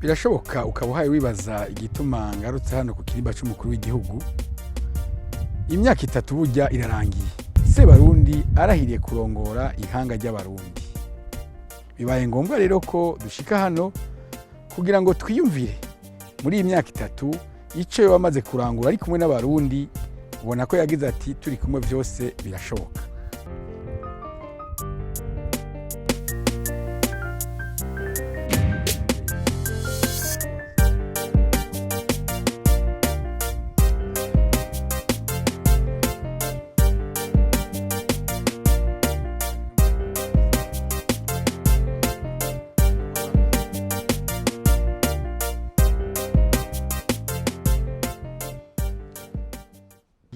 Birashoboka ukaba uhaye wibaza igituma ngarutse hano ku kirimba c'umukuru w'igihugu. Imyaka 3 burya irarangiye Sebarundi arahiriye kurongora ihanga ry'Abarundi. Bibaye ngombwa rero ko dushika hano kugira ngo twiyumvire muri iyi myaka 3 ico yoba amaze kurangura ari kumwe n'Abarundi. Ubona ko yagize ati turi kumwe vyose birashoboka.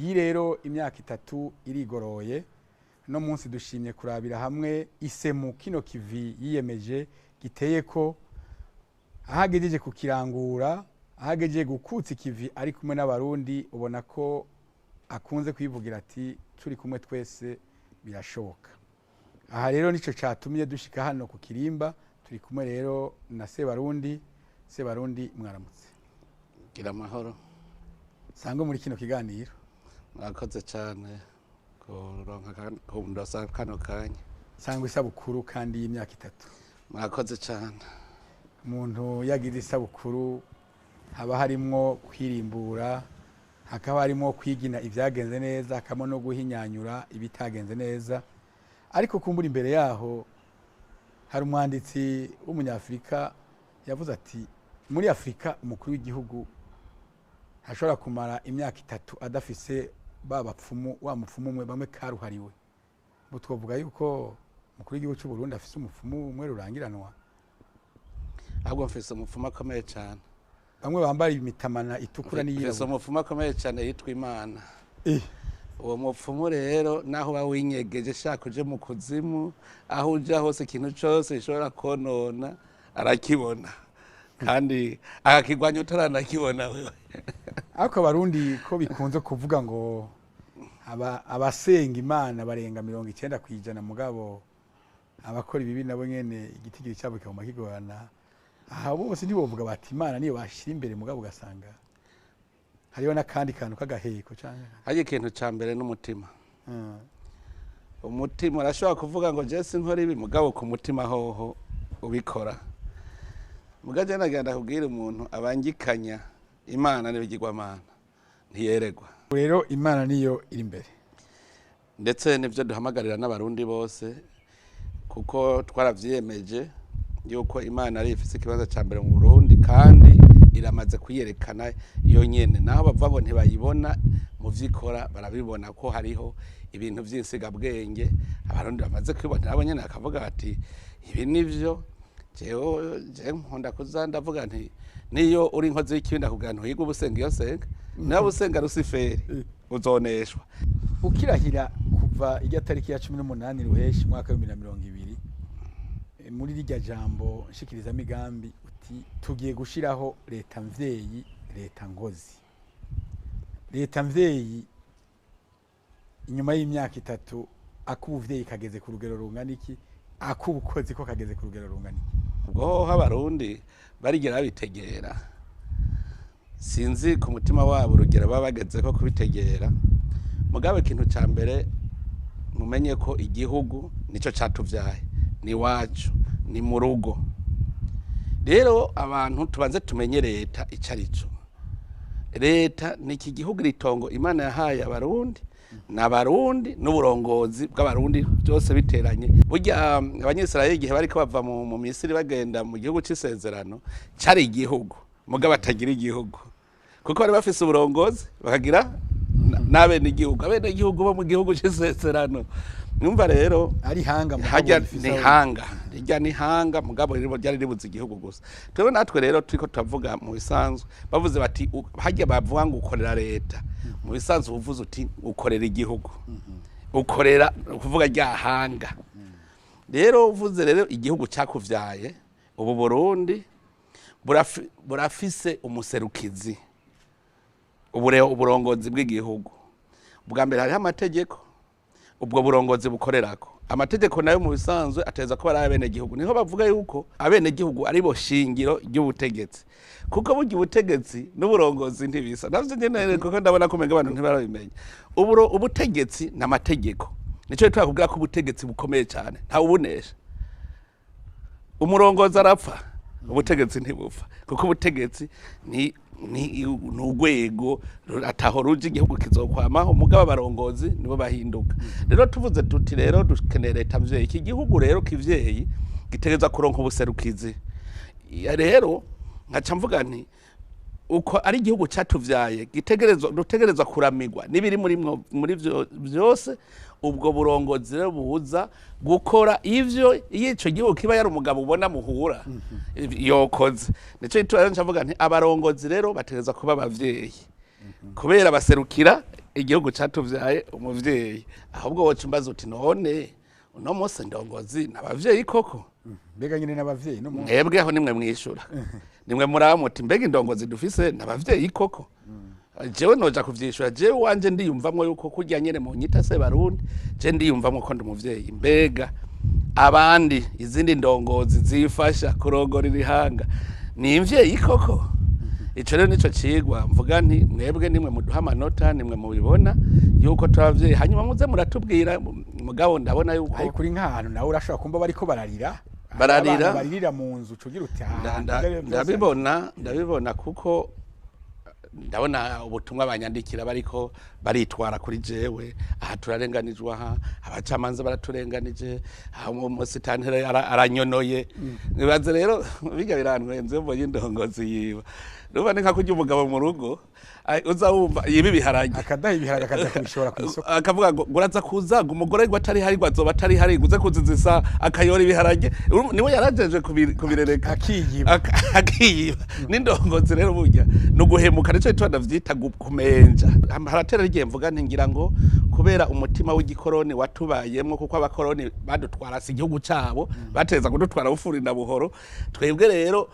Iyi rero imyaka 3 irigoroye. No munsi dushimye kurabira hamwe isemu kino kivi yiyemeje giteye ko ahagejeje kukirangura, ahagejeje gukutsa ikivi ari kumwe n'Abarundi. Ubona ko akunze kwivugira ati turi kumwe twese birashoboka. Aha rero nico catumye dushika hano ku kirimba. Turi kumwe rero na Sebarundi. Sebarundi, mwaramutse. Gira amahoro. Sangwe muri kino kiganiro. Murakoze cyane kuronka kundosa kano kanya. Sangwe isabukuru kandi y'imyaka 3. Murakoze cyane. Umuntu yagize isabukuru haba harimwo kwirimbura, hakaba harimwo kwigina ibyagenze neza, hakaba no guhinyanyura ibitagenze neza. Ariko kumbura imbere yaho hari umwanditsi w'umunyafrika yavuze ati muri Afrika umukuru w'igihugu ntashobora kumara imyaka 3 adafise ba bapfumu, wa mupfumu umwe bamwe karuhariwe. Ubu twovuga yuko umukuru w'igihugu cy'u Burundi afise umupfumu umwe rurangiranwa. Ahubwo mfise umupfumu akomeye cyane. Bamwe bambara imitamana itukura n'iyirabura. Mfise umupfumu akomeye cyane yitwa Imana. Uwo mupfumu rero naho uba winyegeje shaka uje mu kuzimu, aho uja hose ikintu cose gishobora konona arakibona kandi akakigwanya utaranakibona wewe. Ariko Abarundi ko bikunze kuvuga ngo abasenga Imana barenga 90%, mugabo abakora ibibi nabo nyene igitigiri cyabo kikaguma kigorana. Aha bose ntibovuga bati Imana niyo bashira imbere, mugabo ugasanga hariho n'akandi kantu k'agaheko canke Harya ikintu ca mbere n'umutima. Umutima urashobora kuvuga ngo je sinkora ibi, mugabo ku mutima hoho ubikora. Mugabo je nagenda kubwira umuntu abangikanya Imana n'ibigirwamana ntiyeregwa. Rero Imana niyo iri imbere. Ndetse nivyo duhamagarira n'Abarundi bose, kuko twaravyiyemeje yuko Imana ari ifise ikibanza ca mbere mu Burundi kandi iramaze kuyerekana iyo nyene. Naho bavuga ngo ntibayibona mu vyikora barabibona ko hariho ibintu vy'insigabwenge Abarundi bamaze kwibonera nabo nyene, bakavuga bati ibi nivyo. Jewe je nkunda kuza ndavuga nti niyo uri inkozi y'ikibi ndakubwira nti uhiga ubusenga iyo senga, niba usenga Rusiferi uzoneshwa. Ukirahira kuva irya tariki ya 18 Ruheshi mwaka wa 2020, muri rirya jambo nshikiriza migambi uti tugiye gushiraho leta mvyeyi, leta ngozi. Leta mvyeyi inyuma y'imyaka 3 akubuvyeyi kageze ku rugero rungana iki, akubukozi ko kageze ku rugero rungana iki? Ubwo hoho Abarundi barigera babitegera, sinzi ku mutima wabo urugero baba bageze ko kubitegera. Mugabo ikintu ca mbere mumenye ko igihugu nico catuvyaye, ni wacu, ni mu rugo. Rero abantu tubanze tumenye leta ico arico. Leta ni iki gihugu, ritongo Imana yahaye Abarundi, n'Abarundi n'uburongozi bw'Abarundi byose biteranye. Burya Abanyisirayeli igihe bariko bava mu Misiri bagenda mu gihugu c'isezerano, cari igihugu mugabo batagira igihugu, kuko bari bafise uburongozi bakagira n'abenegihugu, abenegihugu bo mu gihugu c'isezerano. Numva rero ari hanga mugabo hajya rifise ni aho hanga, rijya ni hanga mugabo ryari ribuze igihugu gusa. Twebwe natwe rero turiko turavuga mu bisanzwe, bavuze bati hajya bavuga ngo ukorera leta, mu bisanzwe uvuze uti ukorera igihugu, ukorera kuvuga rya hanga. Rero uvuze rero igihugu cakuvyaye, ubu Burundi burafise umuserukizi, uburongozi bw'igihugu. Ubwa mbere hariho amategeko ubwo burongozi bukorerako. Amategeko nayo mu bisanzwe ateza kuba ari abenegihugu. Niho bavuga yuko abenegihugu ari bo shingiro ry'ubutegetsi, kuko burya ubutegetsi n'uburongozi ntibisa. Navyo nyene kuko ndabona ko umenga abantu ntibarabimenya. Ubutegetsi n'amategeko, nico gituma kubwira ko ubutegetsi bukomeye cyane, ntawe ubunesha. Umurongozi arapfa, ubutegetsi ntibupfa, kuko ubutegetsi ni urwego ataho ruje igihugu kizokwamaho, mugabo abarongozi nibo bahinduka. Rero tuvuze tuti rero dukeneye leta mvyeyi, iki gihugu rero kivyeyi gitegerezwa kuronka ubuserukizi. Rero nkaca mvuga nti uko ari igihugu catuvyaye dutegerezwa kuramigwa n'ibiri muri vyose. Ubwo burongozi rero buza gukora ivyo iyo ico gihugu kiba yari umugabo ubona muhura yokoze. Nico gituma rero nca mvuga nti abarongozi rero bategerezwa kuba abavyeyi, kubera baserukira igihugu catuvyaye umuvyeyi. Ahubwo woca umbaza uti none uno munsi ndongozi n'abavyeyi koko? Mbega nyine n'abavyeyi no mwebwe aho nimwe mwishura, nimwe muramuti mbega indongozi dufise n'abavyeyi koko? Jewe noja kuvyishura, jewe wanje ndiyumvamwo yuko kurya nyene mu nyita se Barundi, je ndiyumvamwo ko ndi umuvyeyi. Mbega abandi izindi ndongozi zifasha kurongora irihanga ni imvyeyi koko? Ico rero nico cigwa mvuga nti mwebwe nimwe muduha amanota, nimwe mubibona yuko turavyeyi, hanyuma muze muratubwira. Mugabo ndabona yuko ariko uri nk'ahantu nawe urashobora kumva bariko bararira, bararira baririra mu nzu ucugira uti ndabibona kuko ndabona ubutumwa banyandikira bariko baritwara kuri jewe, aha turarenganijwe, aha abacamanza baraturenganije, aha umusitantera aranyonoye. Nibaze rero bijya birantwenze mbonye indongozi yiba. Nuba ni nka kurya umugabo mu rugo uza wumva yiba ibiharage, akadaha ibiharage akaza kubishora ku isoko, akavuga ngo uraza kuza ngo umugore ngo atari hari ngo azoba atari hari ngo uze kuzizisa, akayora ibiharage. Niwe yarajeje kubirereka, akiyiba akiyiba. N'indongozi rero burya ni uguhemuka, nico gituma ndavyita kumenja. Haratera igihe mvuga nti ngira ngo kubera umutima w'igikoroni watubayemwo, kuko abakoroni badutwara si igihugu cabo, bateza kudutwara bufuri na buhoro. Twebwe rero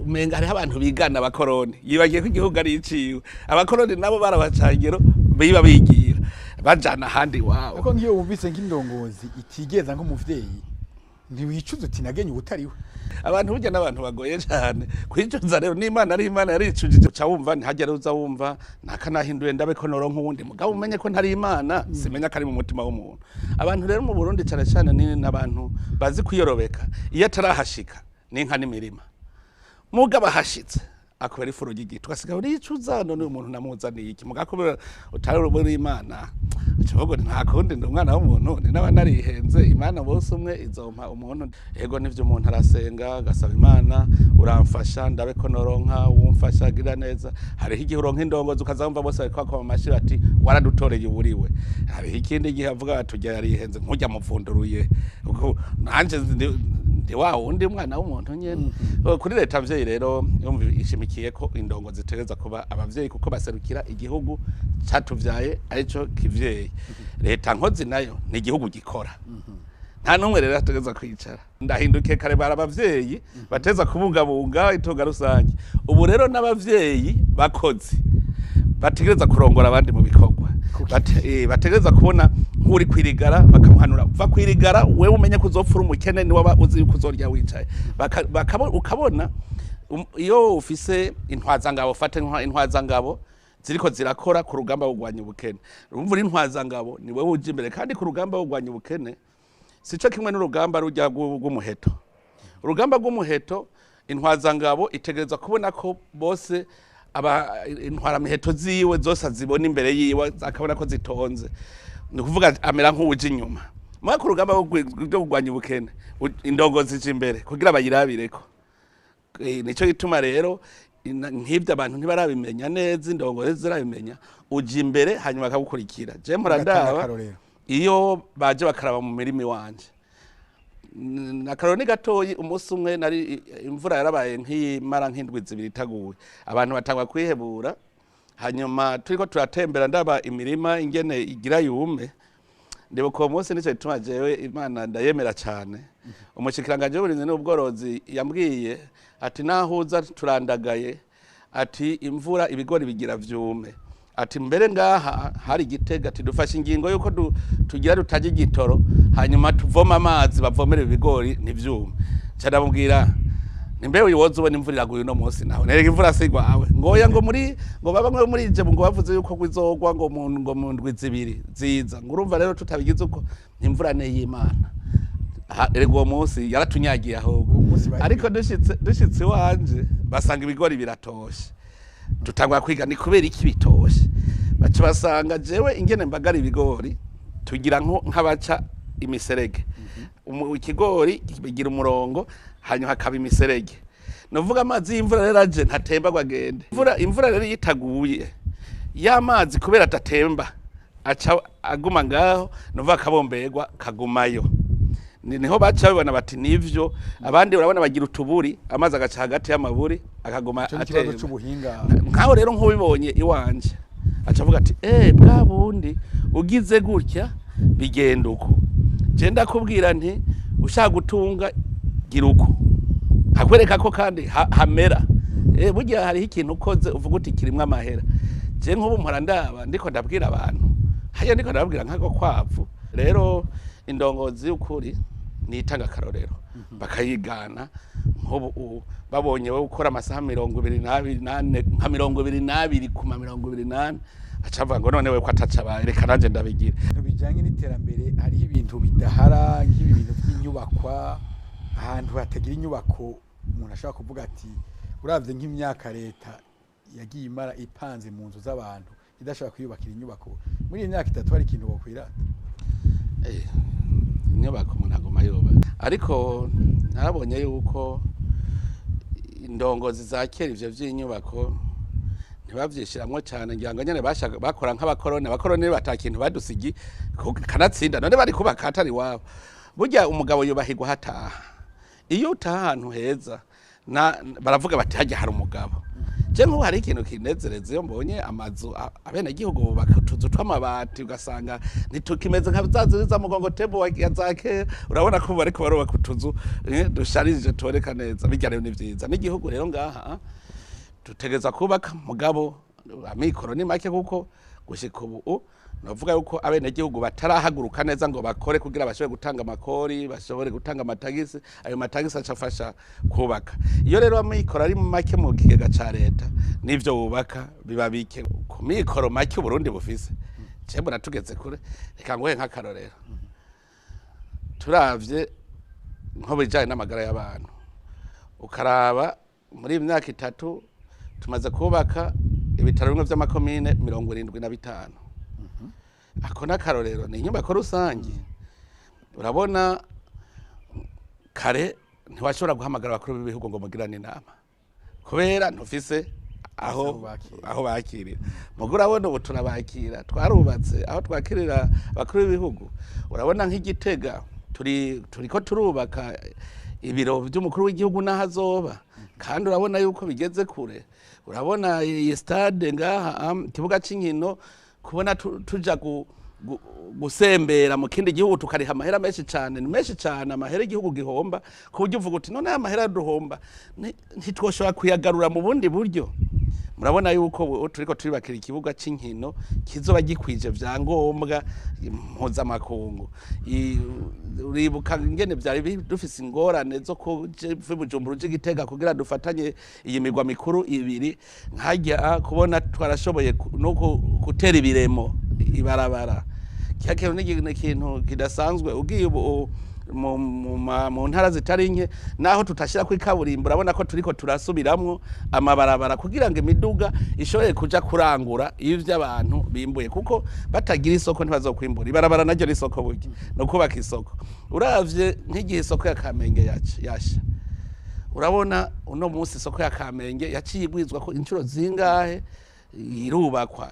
umenga hariho abantu bigana abakoroni, yibagiye ko igihugu ari iciwe. Abakoroni nabo barabacangero biba bigira bajana ahandi iwabo. Ariko nk'iyo wumvise nk'indongozi itigeza nk'umuvyeyi, ntiwicuza uti nagenye ubutariwe? Abantu burya n'abantu bagoye cyane kwicuza. Rero n'Imana ari Imana yaricujije, uca wumva ntihagere uza wumva nakanahinduye ndabe ko noronka uwundi mugabo umenye ko ntari Imana, simenya ko ari mu mutima w'umuntu. Abantu rero mu Burundi cyane cyane ni n'abantu bazi kwiyorobeka, iyo atarahashika n'inka n'imirima, mugabo ahashitse akubera ifuro ry'igiti ugasiga uricuza, none uyu muntu namuzaniye iki? Mugabo kubera utari uri Imana uca uvuga uti nta kundi ndi umwana w'umuntu, ni naba narihenze, Imana bose umwe izompa umuntu. Ego nivyo umuntu arasenga agasaba Imana uramfasha ndabe ko noronka wumfasha gira neza. Hariho igihe uronka indongozi ukaza wumva bose bariko bakoma amashi bati waradutoreye uburiwe. Hariho ikindi gihe avuga bati urya yarihenze nkurya mupfunduruye, kuko nanje ndi wa wundi mwana w'umuntu nyene. Kuri leta mvyeyi rero yumva ishimikiye ko indongo zitegereza kuba abavyeyi, kuko baserukira igihugu catuvyaye arico kivyeyi. Leta nkozi nayo ni igihugu gikora, nta numwe rero ategereza kwicara. Ndahindukiye kare bara abavyeyi bateza kubungabunga itunga rusange, ubu rero n'abavyeyi bakozi bategereza kurongora abandi mu bikorwa, bategereza kubona nk'uri kwirigara bakamuhanura va kwirigara, wewe umenye ko uzopfura umukene ni waba uzi yuko uzorya wicaye. Ukabona iyo ufise intwazangabo, fate intwazangabo ziriko zirakora ku rugamba rwo kurwanya ubukene, urumva uri intwazangabo ni wewe uja imbere. Kandi ku rugamba rwo kurwanya ubukene sico kimwe n'urugamba rujya rw'umuheto. Urugamba rw'umuheto intwazangabo itegerezwa kubona ko bose aba intwaramiheto ziwe zose azibona imbere yiwe, akabona ko zitonze, ni ukuvuga amera nk'uwuja inyuma. Mugabo ku rugamba rwo kurwanya ubukene indongozi zija imbere kugira bayirabireko. Nico gituma rero nk'ivyo abantu ntibarabimenya neza, indongozi zirabimenya, uja imbere hanyuma bakagukurikira. Je mpora Ugatanga ndaba akarorero. iyo baje bakaraba mu mirima iwanje. Akarorero ni gatoyi. Umunsi umwe nari imvura yarabaye nk'iyimara nk'indwi zibiri itaguye, abantu batangwa kwihebura. Hanyuma turiko turatembera ndaba imirima ingene igira yume. Ndibuka uwo munsi, nico gituma jewe Imana ndayemera cane. Umushikiranganji w'uburimyi n'ubworozi yambwiye ati nahuza turandagaye, ati imvura ibigori bigira vyume, Ati mbere ngaha hari Gitega, ati dufashe ingingo yuko tugira tutajya igitoro, hanyuma tuvoma amazi bavomera ibigori ntivyume. Nca ndamubwira nimbe uyoza ubona imvura iraguye uno munsi, nawe nerega imvura sigwawe, ngoya ngo muri ngo bamwe muri je ngo bavuze yuko kwizogwa ngo mu ngo mu ndwi zibiri ziza, ngo urumva rero tutabigize uko imvura ne y'Imana. Erega uwo munsi yaratunyagiye ahubwo. Uwo munsi bari- Ariko dushitse iwanje basanga ibigori biratoshe, tutangwa kwiga ni kubera iki bitoshe. Baca basanga jewe ingene mbagara ibigori tugira nk'abaca imiserege. Ikigori bigira umurongo, hanyuma hakaba imiserege. Novuga amazi y'imvura rero aje ntatemba ngo agende. Imvura rero iyo itaguye, ya mazi kubera adatemba aca aguma ngaho, novuga akabomberwa kagumayo. Niho baca babibona bati nivyo. Abandi urabona bagira utuburi, amazi agaca hagati y'amaburi akaguma Ico ni ikibazo atemba. c'ubuhinga. Nkaho rero nk'ubibonye iwanje aca avuga ati bwa bundi ugize gutya bigenda uko. Je ndakubwira nti ushaka gutunga gira uko, hakwereka ko kandi hamera. Burya hariho ikintu ukoze uvuga uti kirimwo amahera. Je nk'ubu mpora ndaba ndiko ndabwira abantu, hariya ndiko ndababwira nk'ako kwavu. Rero indongozi y'ukuri nitanga akarorero bakayigana. Nk'ubu babonye wowe ukora amasaha 24, nka 22 kuma 24, aca avuga ngo none we ko atacabaye, reka nanje ndabigira. Ibintu bijanye n'iterambere, hariho ibintu bidahara nk'ibi bintu by'inyubakwa. Ahantu hatagira inyubako umuntu ashobora kuvuga ati uravye nk'imyaka leta yagiye imara ipanze mu nzu z'abantu idashobora kwiyubakira inyubako, muri iyi myaka 3 hari ikintu bokwirata? Inyubako umuntu aguma yubaka, ariko narabonye yuko indongozi za kera ivyo vy'inyubako ntibavyishiramwo cane. Ngira ngo nyene bashaka bakora nk'abakoroni. Abakoroni bata kintu badusigi kanatsinda, none bari kubaka atari iwabo. Burya umugabo yubahirwa hataha. Iyo utaha ahantu heza na baravuga bati hajya hari umugabo. Je nk'ubu hari ikintu kinezereza iyo mbonye amazu abenegihugu bubaka utuzu tw'amabati, ugasanga ntitukimeze nka za nzu za mugongo tembo ya za kera. Urabona ko bariko barubaka utuzu dusharije tuboneka neza. Birya rero ni vyiza n'igihugu. Rero ngaha dutegereza kubaka, mugabo amikoro ni make, kuko gushika ubu novuga yuko abenegihugu batarahaguruka neza ngo bakore kugira bashobore gutanga amakori, bashobore gutanga amatagisi. Ayo matagisi aca afasha kubaka. Iyo rero amikoro ari make mu kigega ca leta, n'ivyo wubaka biba bike. Ku mikoro make Uburundi bufise, je mbona tugeze kure. Reka nguhe nk'akarorero. Turavye nko bijanye n'amagara y'abantu, ukaraba muri iyi myaka 3 tumaze kubaka ibitaro bimwe vy'amakomine 75. Ako n'akarorero, ni inyubako rusangi. Urabona kare ntiwashobora guhamagara abakuru b'ibihugu ngo mugirane inama kubera ntufise aho Aho bakirira. aho bakirira. Mugo urabona ubu turabakira, twarubatse aho twakirira abakuru b'ibihugu. Urabona nk'Igitega turiko turubaka ibiro vy'umukuru w'igihugu n'aho azoba, kandi urabona yuko bigeze kure. Urabona iyi stade ngaha, ikibuga c'inkino, kubona tuja gusembera mu kindi gihugu tukariha amahera menshi cane, ni menshi cane amahera igihugu gihomba, ku buryo uvuga uti none aya mahera duhomba ntitwoshobora kuyagarura mu bundi buryo. Murabona yuko ubu turiko turubakira ikibuga c'inkino kizoba gikwije vyangombwa mpuzamakungu. Uribuka ingene vyari dufise ingorane zo kuja Bujumbura uje Gitega kugira dufatanye iyi migwa mikuru ibiri, nkajya kubona twarashoboye no gutera ibiremo ibarabara. Kya kintu ni ikintu kidasanzwe. Ugiye ubu mu ntara zitari nke, naho tutashira kuri kaburimbo, urabona ko turiko turasubiramwo amabarabara kugira ngo imiduga ishobore kuja kurangura ivyo abantu bimbuye, kuko batagira isoko ntibazokwimbura. Ibarabara naryo ni isoko, burya no kubaka isoko. Uravye nk'igihe isoko ya Kamenge yasha, urabona uno munsi isoko ya Kamenge yaciye igwizwa ko inshuro zingahe irubakwa.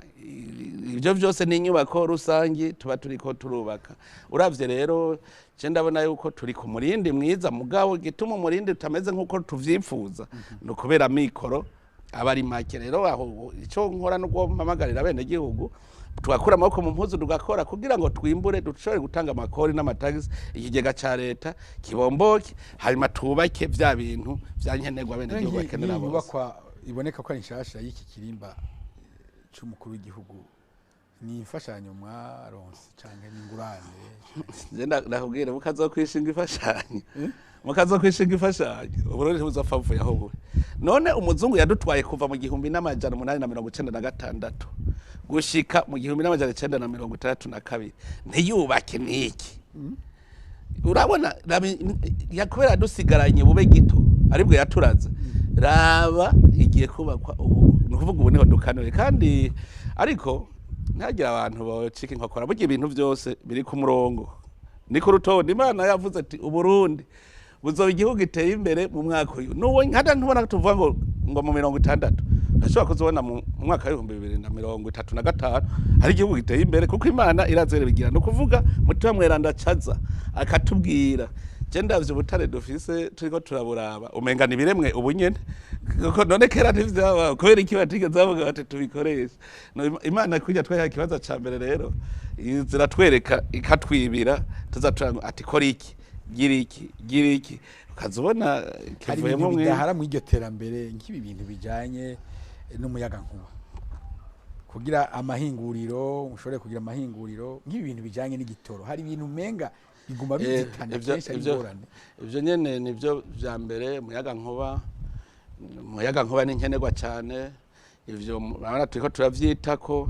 Ibyo byose ni inyubako rusangi tuba turiko turubaka. Uravye rero je ndabona yuko turi ku murindi mwiza, mugabo gituma umurindi utameze nk'uko tuvyifuza ni ukubera mikoro aba ari make. Rero aho ico nkora nuko mpamagarira abenegihugu tugakura amaboko mu mpuzu, tugakora kugira ngo twimbure, dushobore gutanga amakori n'amatagisi, ikigega ca leta kibomboke, hanyuma tubake vya bintu vya nkenerwa abenegihugu bakenera Nk'iyi bose. nyubakwa iboneka ko ari nshasha y'iki kirimba c'umukuru w'igihugu ni imfashanyo mwaronse canke n'ingurane? Je ndakubwira, mukazokwishinga imfashanyo, mukazokwishinga imfashanyo, Uburundi ntibuzopfa buvuye aho buri. None umuzungu yadutwaye kuva mu 1896 gushika mu 1962, ntiyubake niki? Urabona, kubera dusigaranye bube gito aribwo yaturaze. Raba igiye kubakwa ubu, ni ukuvuga ubu niho dukanuye. Kandi ariko ntihagire abantu bocika inkokora. Burya ibintu byose biri ku murongo, ni ku rutonde. Imana yavuze ati Uburundi buzoba igihugu giteye imbere mu mwaka uyu. Nuwo nkada ntubona tuvuga ngo mu 60, urashobora kuzobona mu mwaka wa 2035 hari igihugu giteye imbere, kuko Imana irazere bigira. Ni ukuvuga Mutima Mweranda caza akatubwira. Je ndavye ubutare dufise, turiko turaburaba, umenga ni biremwe ubu nyene, kuko none kera ntivyaba. Kubera iki batigeze bavuga bati tubikoreshe? No, Imana kurya twahaye ikibazo ca mbere rero ziratwereka, ikatwibira, tuza turanga ati kora iki, gira iki, gira iki, ukazubona Hari kivuyemo ibintu mwe. bidahara mu iryo terambere, nk'ibi bintu bijanye n'umuyagankuba kugira amahinguriro, ushobore kugira amahinguriro, nk'ibi bintu bijanye n'igitoro. Hari ibintu umenga biguma bizitana kenshi ari ingorane. Ivyo nyene nivyo vya mbere. Umuyagankuba ni nkenerwa cyane. Ivyo urabona turiko turavyitako.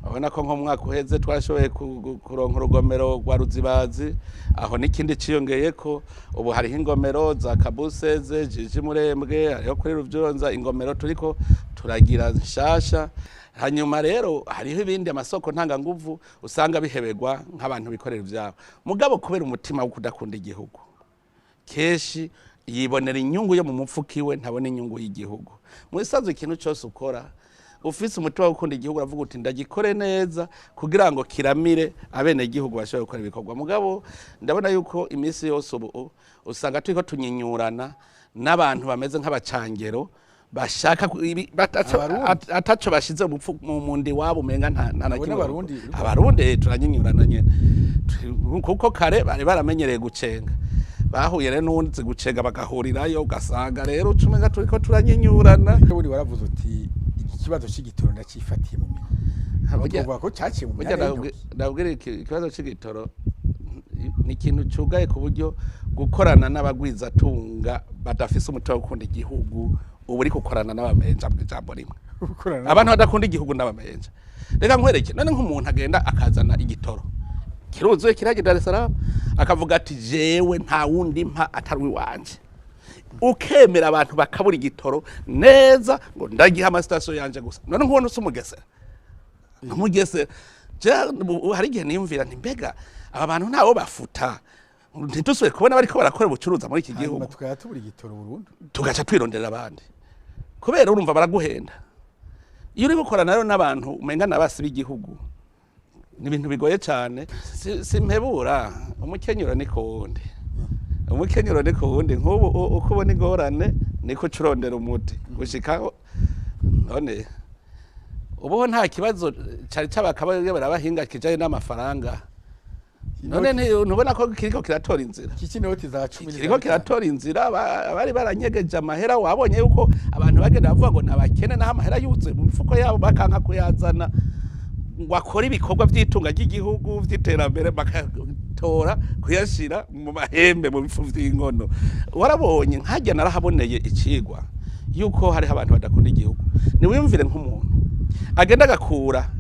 Urabona ko nko mu mwaka uheze twashoboye kuronka urugomero rwa Ruzibazi, aho n'ikindi ciyongeyeko. Ubu hariho ingomero za Kabuseze, Jiji, Murembwe, hariho kuri Ruvyonza ingomero turiko turagira nshasha. Hanyuma rero hariho ibindi, amasoko ntanganguvu usanga biheberwa nk'abantu bikorera ivyabo, mugabo kubera umutima wo kudakunda igihugu, kenshi yibonera inyungu yo mu mufuko iwe, ntabona inyungu y'igihugu. Mu bisanzwe ikintu cyose ukora ufise umutima wo gukunda igihugu, uravuga uti ndagikore neza kugira ngo kiramire abenegihugu, bashobore gukora ibikorwa. Mugabo ndabona yuko iminsi yose ubu usanga turiko tunyinyurana n'abantu bameze nk'abacangero bashaka Abarundi. Ataco bashize mu mundi wabo, umenga nta na Abo kimwe. n'Abarundi. Abarundi, turanyinyurana nyene. Kuko kare bari baramenyereye gucenga, bahuye rero n'uwundi gucenga bagahurirayo, ugasanga rero ucumenga turiko turanyinyurana. Buri waravuze uti iki kibazo c'igitoro ndacifatiye mu minwe. Tuvuga ko caciye mu Burya myanya y'intoki. Ndabwira ikibazo c'igitoro ni ikintu cugaye, ku buryo gukorana n'abagwizatunga badafise umutima wo gukunda igihugu, ubu uri gukorana n'abamenja mu ijambo rimwe. Gukorana Abantu badakunda igihugu n'abamenja. Reka nkwereke, none nk'umuntu agenda akazana igitoro kiruzuye kirajya Dar es Salaam, akavuga ati jewe nta wundi mpa atari uwanje, ukemera abantu bakabura igitoro neza ngo ndagiha amasitasiyo yanje gusa. None nkubona usa umugesera, umugesera. Hari igihe niyumvira nti mbega aba bantu ntawo bafuta, ntidusubire kubona bariko barakora ubucuruza muri iki Hanyuma gihugu? Tukaba tubura igitoro burundu. Tugaca twirondera abandi, kubera urumva baraguhenda. Iyo uri gukorana rero n'abantu umenga n'abasi b'igihugu, ni ibintu bigoye cyane. Simpebura, umukenyuro ni ku wundi, umukenyuro ni ku wundi. Nk'ubu uko ubona ingorane niko uca urondera umuti gushikaho. None ubuho nta kibazo cari c'abakabayobera abahinga kijanye n'amafaranga? None ntubona ko kiriko kiratora inzira? Iki inoti za 10. Kiriko kiratora inzira. Abari baranyegeje amahera, wabonye yuko abantu bagenda bavuga ngo nabakene, naho amahera yuzuye mu mifuko yabo, bakanka kuyazana ngo akore ibikorwa vy'itunga ry'igihugu, vy'iterambere, bakatora kuyashira mu mahembe, mu bifu vy'inkono. Warabonye nkajya narahaboneye icigwa yuko hariho abantu badakunda igihugu. Niwiyumvire nk'umuntu agenda agakura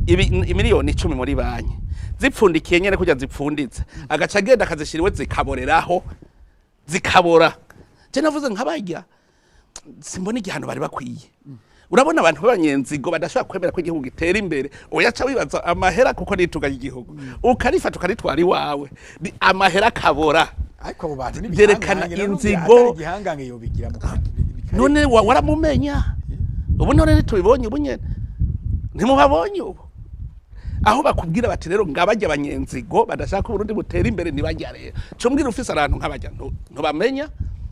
imiliyoni 10 muri banki zipfundikiye nyene kurya zipfunditse, agaca agenda akazishira iwe, zikaboreraho, zikabora. Je navuze nkabarya simbona igihano bari bakwiye. Urabona abantu b'abanyenzigo badashobora kwemera ko igihugu gitera imbere. Oya, ca wibaza amahera, kuko nitunga ry'igihugu, ukarifata ukaritwara iwawe. Amahera akabora. Ariko abo bantu ni Vyerekana ibihangange, none inzigo. atari igihangange yobigira mu None waramumenya ubu? None ntitubibonye ubu nyene? Ntimubabonye ubu aho bakubwira bati rero ngabajya abanyenzigo badashaka ko Uburundi butera imbere, ntibajya rero cumbwira ufise abantu nk'abajya ntubamenya,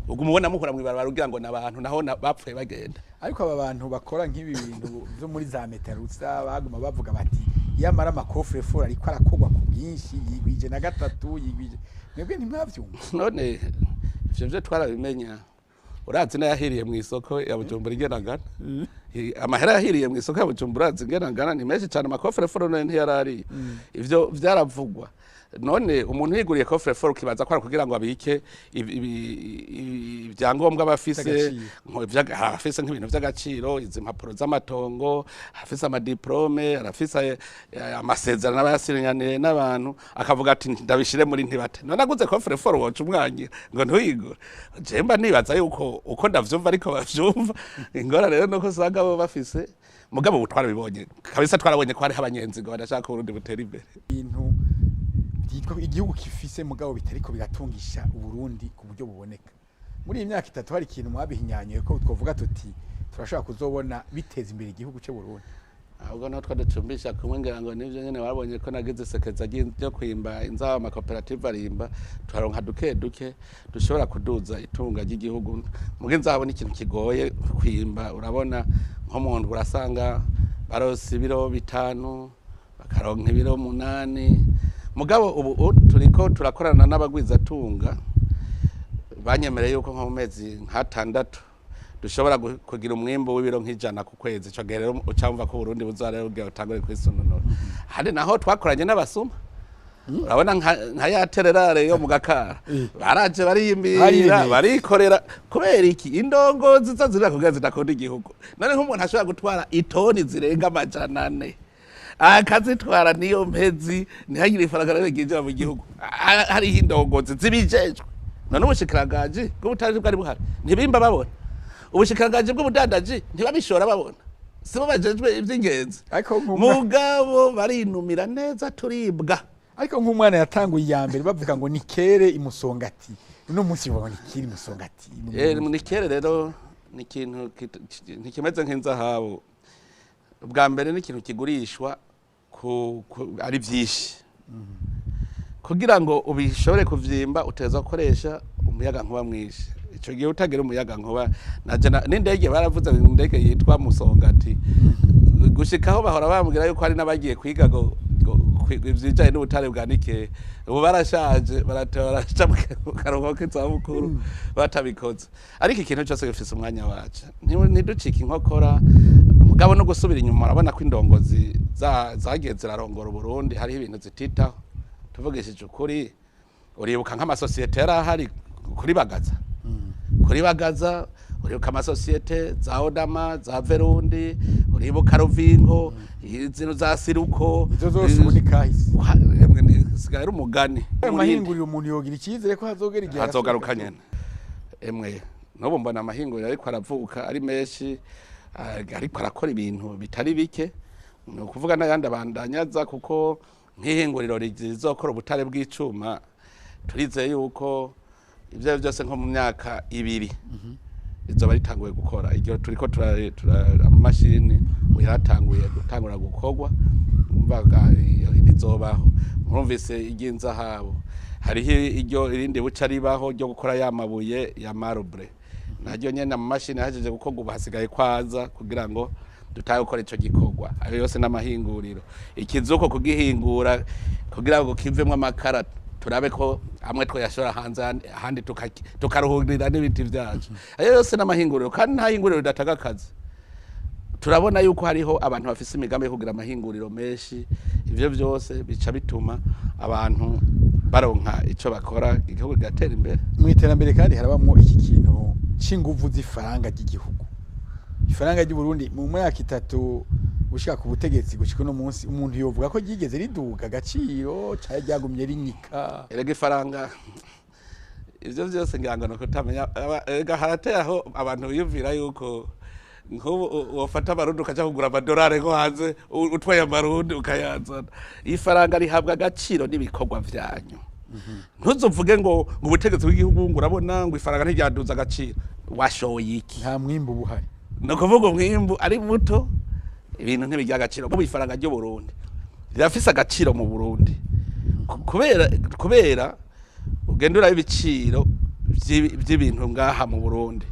uguma ubona muhura mw'ibarabara ugira ngo n'abantu, naho bapfuye bagenda. Ariko aba bantu bakora nk'ibi bintu byo muri za metarusa, baguma bavuga bati yamara ama coffre-fort ariko arakorwa ku bwinshi, yigwije na gatatu, yigwije. Mwebwe ntimwavyumva? None ivyo vyo twarabimenya. Urazi n'ayahiriye mu isoko ya Bujumbura ingena ngana. Amahera yahiriye mu isoko ya Bujumbura zingena ngana ni menshi cyane, ama coffre-fort none ntiyarariye. Ivyo vyaravugwa. None umuntu yiguriye coffre-fort ukibaza ko ari kugira ngo abike ibyangombwa bafise Vy'agaciro. Arafise nk'ibintu vy'agaciro, izi mpapuro z'amatongo, arafise ama diplômes, arafise amasezerano aba yasinyaniye n'abantu, akavuga ati ndabishire muri ntibate. None aguze coffre-fort woca umwanya ngo ntuyigure? Je mba nibaza yuko uko ndavyumva ariko bavyumva. Ingorane rero nuko usanga bo bafise, mugabo ubu twarabibonye kabisa, twarabonye ko hariho abanyenzigo badashaka Uburundi butera imbere. Ibintu byitwa igihugu gifise mugabo bitariko biratungisha Uburundi ku buryo buboneka muri iyi myaka 3, hari ikintu mwabihinyanyuye ko twovuga tuti turashobora kuzobona biteza imbere igihugu cy'u Burundi? Ahubwo natwo ducumbisha kumwe, ngira ngo nivyo nyene babonye ko nagize isekeza ryo kwimba inzaba, amakoperative arimba, tukaronka duke duke dushobora kuduza itunga ry'igihugu. Muga inzabo ni ikintu kigoye kwimba. Urabona nk'umuntu urasanga barose ibiro 5, bakaronka ibiro 8. Mugabo ubu turiko turakorana n'abagwizatunga, banyemereye yuko nko mu mezi nk'atandatu dushobora kugira umwimbu w'ibiro nk'100 ku kwezi. Ico gihe rero ucamva ko Uburundi buzara rero butangure kwisununura. Hari naho twakoranye n'abasuma, urabona nka ya tererare yo mu Gakara, baraje bariyimbira, Bariyemeye. barikorera. Kubera iki? Indongozi zo zirira kugira zidakunda igihugu. None nk'umuntu ashobora gutwara itoni zirenga 400 akazitwara niyo mpezi, ntihagire ifaranga rero ryinjira mu gihugu? Hariho indongozi zibijejwe. None ubushikiranganji bw'ubutari bwari buhari, ntibimba babona? Ubushikiranganji bw'ubudandaji, ntibabishora babona? Sibo bajejwe ivy'ingenzi? Ariko nk'umwa- Mugabo barinumira neza, turibwa. Ariko nk'umwana yatanguye iya mbere bavuga ngo ni kere imusongati, uno munsi bavuga ngo ni kere imusongati. Ni kere rero ni ikintu ntikimeze nk'inzahabu. Ubwa mbere ni ikintu kigurishwa ari vyinshi. Kugira ngo ubishobore kuvyimba uteza gukoresha umuyaga nkuba mwinshi. Ico gihe utagira umuyaga nkuba naje n'indege baravuze ngo indege yitwa Musongati, gushikaho bahora bambwira yuko hari n'abagiye kwiga ngo ivyijanye n'ubutare bwa nickel. Ubu barashaje, barata baraca mu karuhuko k'izabukuru batabikoze. Ariko ikintu cyose gifise umwanya waco. Ntiducike inkokora mugabo no gusubira inyuma. Urabona ko indongozi zagiye zirarongora Uburundi hariho ibintu zititaho, tuvugishije ukuri. Uribuka nk'amasosiyete yari ahari kuri Bagaza, kuri Bagaza, uribuka amasosiyete za Odama, za Verundi, uribuka Ruvingo, izino za Siruko? Izo zose ubu ni kahise. Emwe, sigaye ari umugani. Ayo mahinguriro, umuntu yogira icyizere ko hazogera igihe Azogaruka agasubira? Nyene emwe n'ubu mbona amahinguriro ariko aravuka ari menshi, ariko arakora ibintu bitari bike. Ni ukuvuga n'ayandi abandanyaza, kuko nk'ihinguriro rizokora ubutare bw'icuma, turizeye yuko ibyo ari byo byose nko mu myaka 2 rizoba ritanguye gukora. Iryo turiko amamashini ubu yaratanguye gutangura gukorwa. Umvaga iyo rizobaho. Murumvise iry'inzahabu, hariho iryo irindi buca ribaho ryo gukora ya mabuye ya marbre, naryo nyene amamashini yahejeje gukorwa, ubu hasigaye kwaza kugira ngo dutahe gukora ico gikorwa. Ayo yose n'amahinguriro. Ikizuko kugihingura kugira ngo kivemwo amakara, turabe ko amwe twayashora hanze, ahandi tukaruhurira n'ibiti vyacu. Ayo yose n'amahinguriro, kandi nta hinguriro ridatanga akazi. Turabona yuko hariho abantu bafise imigambi yo kugira amahinguriro menshi. Ivyo vyose bica bituma abantu baronka ico bakora, igihugu kigatera imbere. Mu iterambere kandi harabamwo iki kintu c'inguvu z'ifaranga ry'igihugu, ifaranga ry'u Burundi. Mu myaka 3 gushika ku butegetsi gushika uno munsi, umuntu yovuga ko ryigeze riduga agaciro canke ryagumye rinyika? Erega ifaranga, ivyo vyose ngira ngo ni ukutamenya. Erega harateye aho abantu biyumvira yuko nk'ubu wofata amarundi ukaja kugura amadolari nko hanze, utwaye amarundi ukayazana. Ifaranga rihabwa agaciro n'ibikorwa vyanyu. Ntuzovuge ngo ubutegetsi bw'igihugu ngo urabona ngo ifaranga ntiryaduza agaciro. Washoye iki? Nta mwimbu buhari. Ni ukuvuga umwimbu ari muto, ibintu ntibigira agaciro. Kuko ifaranga ry'u Burundi rirafise agaciro mu Burundi kubera ugenda uraba ibiciro vy'ibintu ngaha mu Burundi,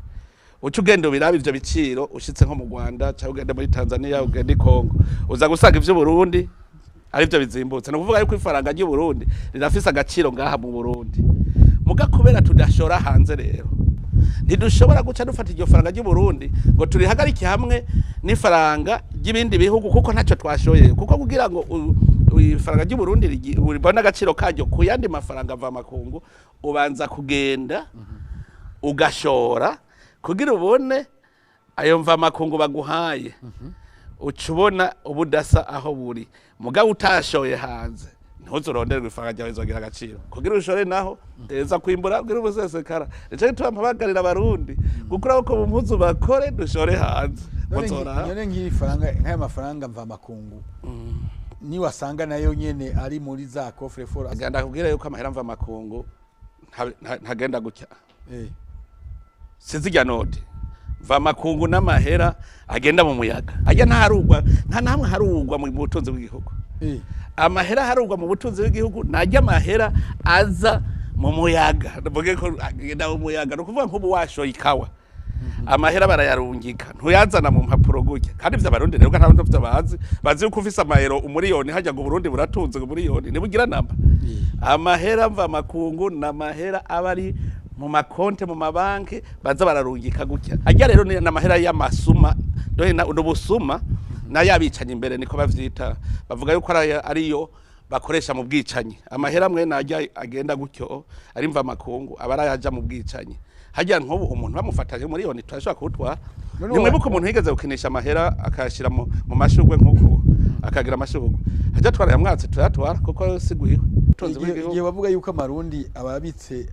uca ugenda ubiraba ivyo biciro ushitse nko mu Rwanda cyangwa ugenda muri Tanzania, ugenda i Congo, uza gusanga ivyo Burundi ari byo bizimbutse. Ni ukuvuga yuko ifaranga ry'u Burundi rirafise agaciro ngaha mu Burundi, muga kubera tudashora hanze rero. Ntidushobora guca dufata iryo faranga ry'u Burundi ngo turihagarike hamwe n'ifaranga ry'ibindi bihugu, kuko ntacyo twashoye. Kuko kugira ngo ifaranga ry'u Burundi ribone agaciro karyo ku yandi mafaranga mvamakungu, ubanza kugenda ugashora kugira ubone ayo mvamakungu baguhaye, uca ubona ubudasa aho buri. Mugabo utashoye hanze, ntuzuronderwe ifaranga ryawe rizogira agaciro. Kugira ushore naho teza kwimbura kugira ubusesekara. Nico gituma mpabagarira Abarundi gukura ko mu mpuzu bakore, dushore hanze. Muzora None nk'iri faranga, nk'aya mafaranga mvamakungu, niwasanga nayo nyene ari muri za coffre-fort? Genda kubwira yuko amahera mvamakungu ntagenda gutya. Sizirya note mvamakungu n'amahera agenda mu muyaga, ajya ntaharugwa, nta namwe harugwa mu butunzi bw'igihugu. Amahera harugwa mu butunzi bw'igihugu najya amahera aza mu muyaga. Mvuge ko agenda mu muyaga, ni ukuvuga nk'ubu washoye ikawa, amahera barayarungika, ntuyazana mu mpapuro gutya. Kandi ivyo Abarundi rero nta byo bazi, bazi yuko ufise amayero umuriyoni hajya ngo Burundi buratunze, ngo umuriyoni ntibugira namba. Amahera mva makungu n'amahera aba ari mu makonte mu mabanki, baza bararungika gutya. Ajya rero ni n'amahera y'amasuma, dore na ubusuma n'ayabicanye imbere, niko bavyita. Bavuga yuko ariyo bakoresha mu bwicanyi. Amahera amwe najya agenda gutyo ari mva makungu aba arayaja mu bwicanyi. Hajya nk'ubu umuntu bamufatanye miliyoni, turashobora kuwutwara. None Nimwibuka umuntu yigeze gukinisha amahera akayashira mu mashurwe nk'uku, akagira amashurwe, hajya twara yamwatse, turayatwara kuko sigwiwe tunze Igihe bavuga yuko Amarundi ababitse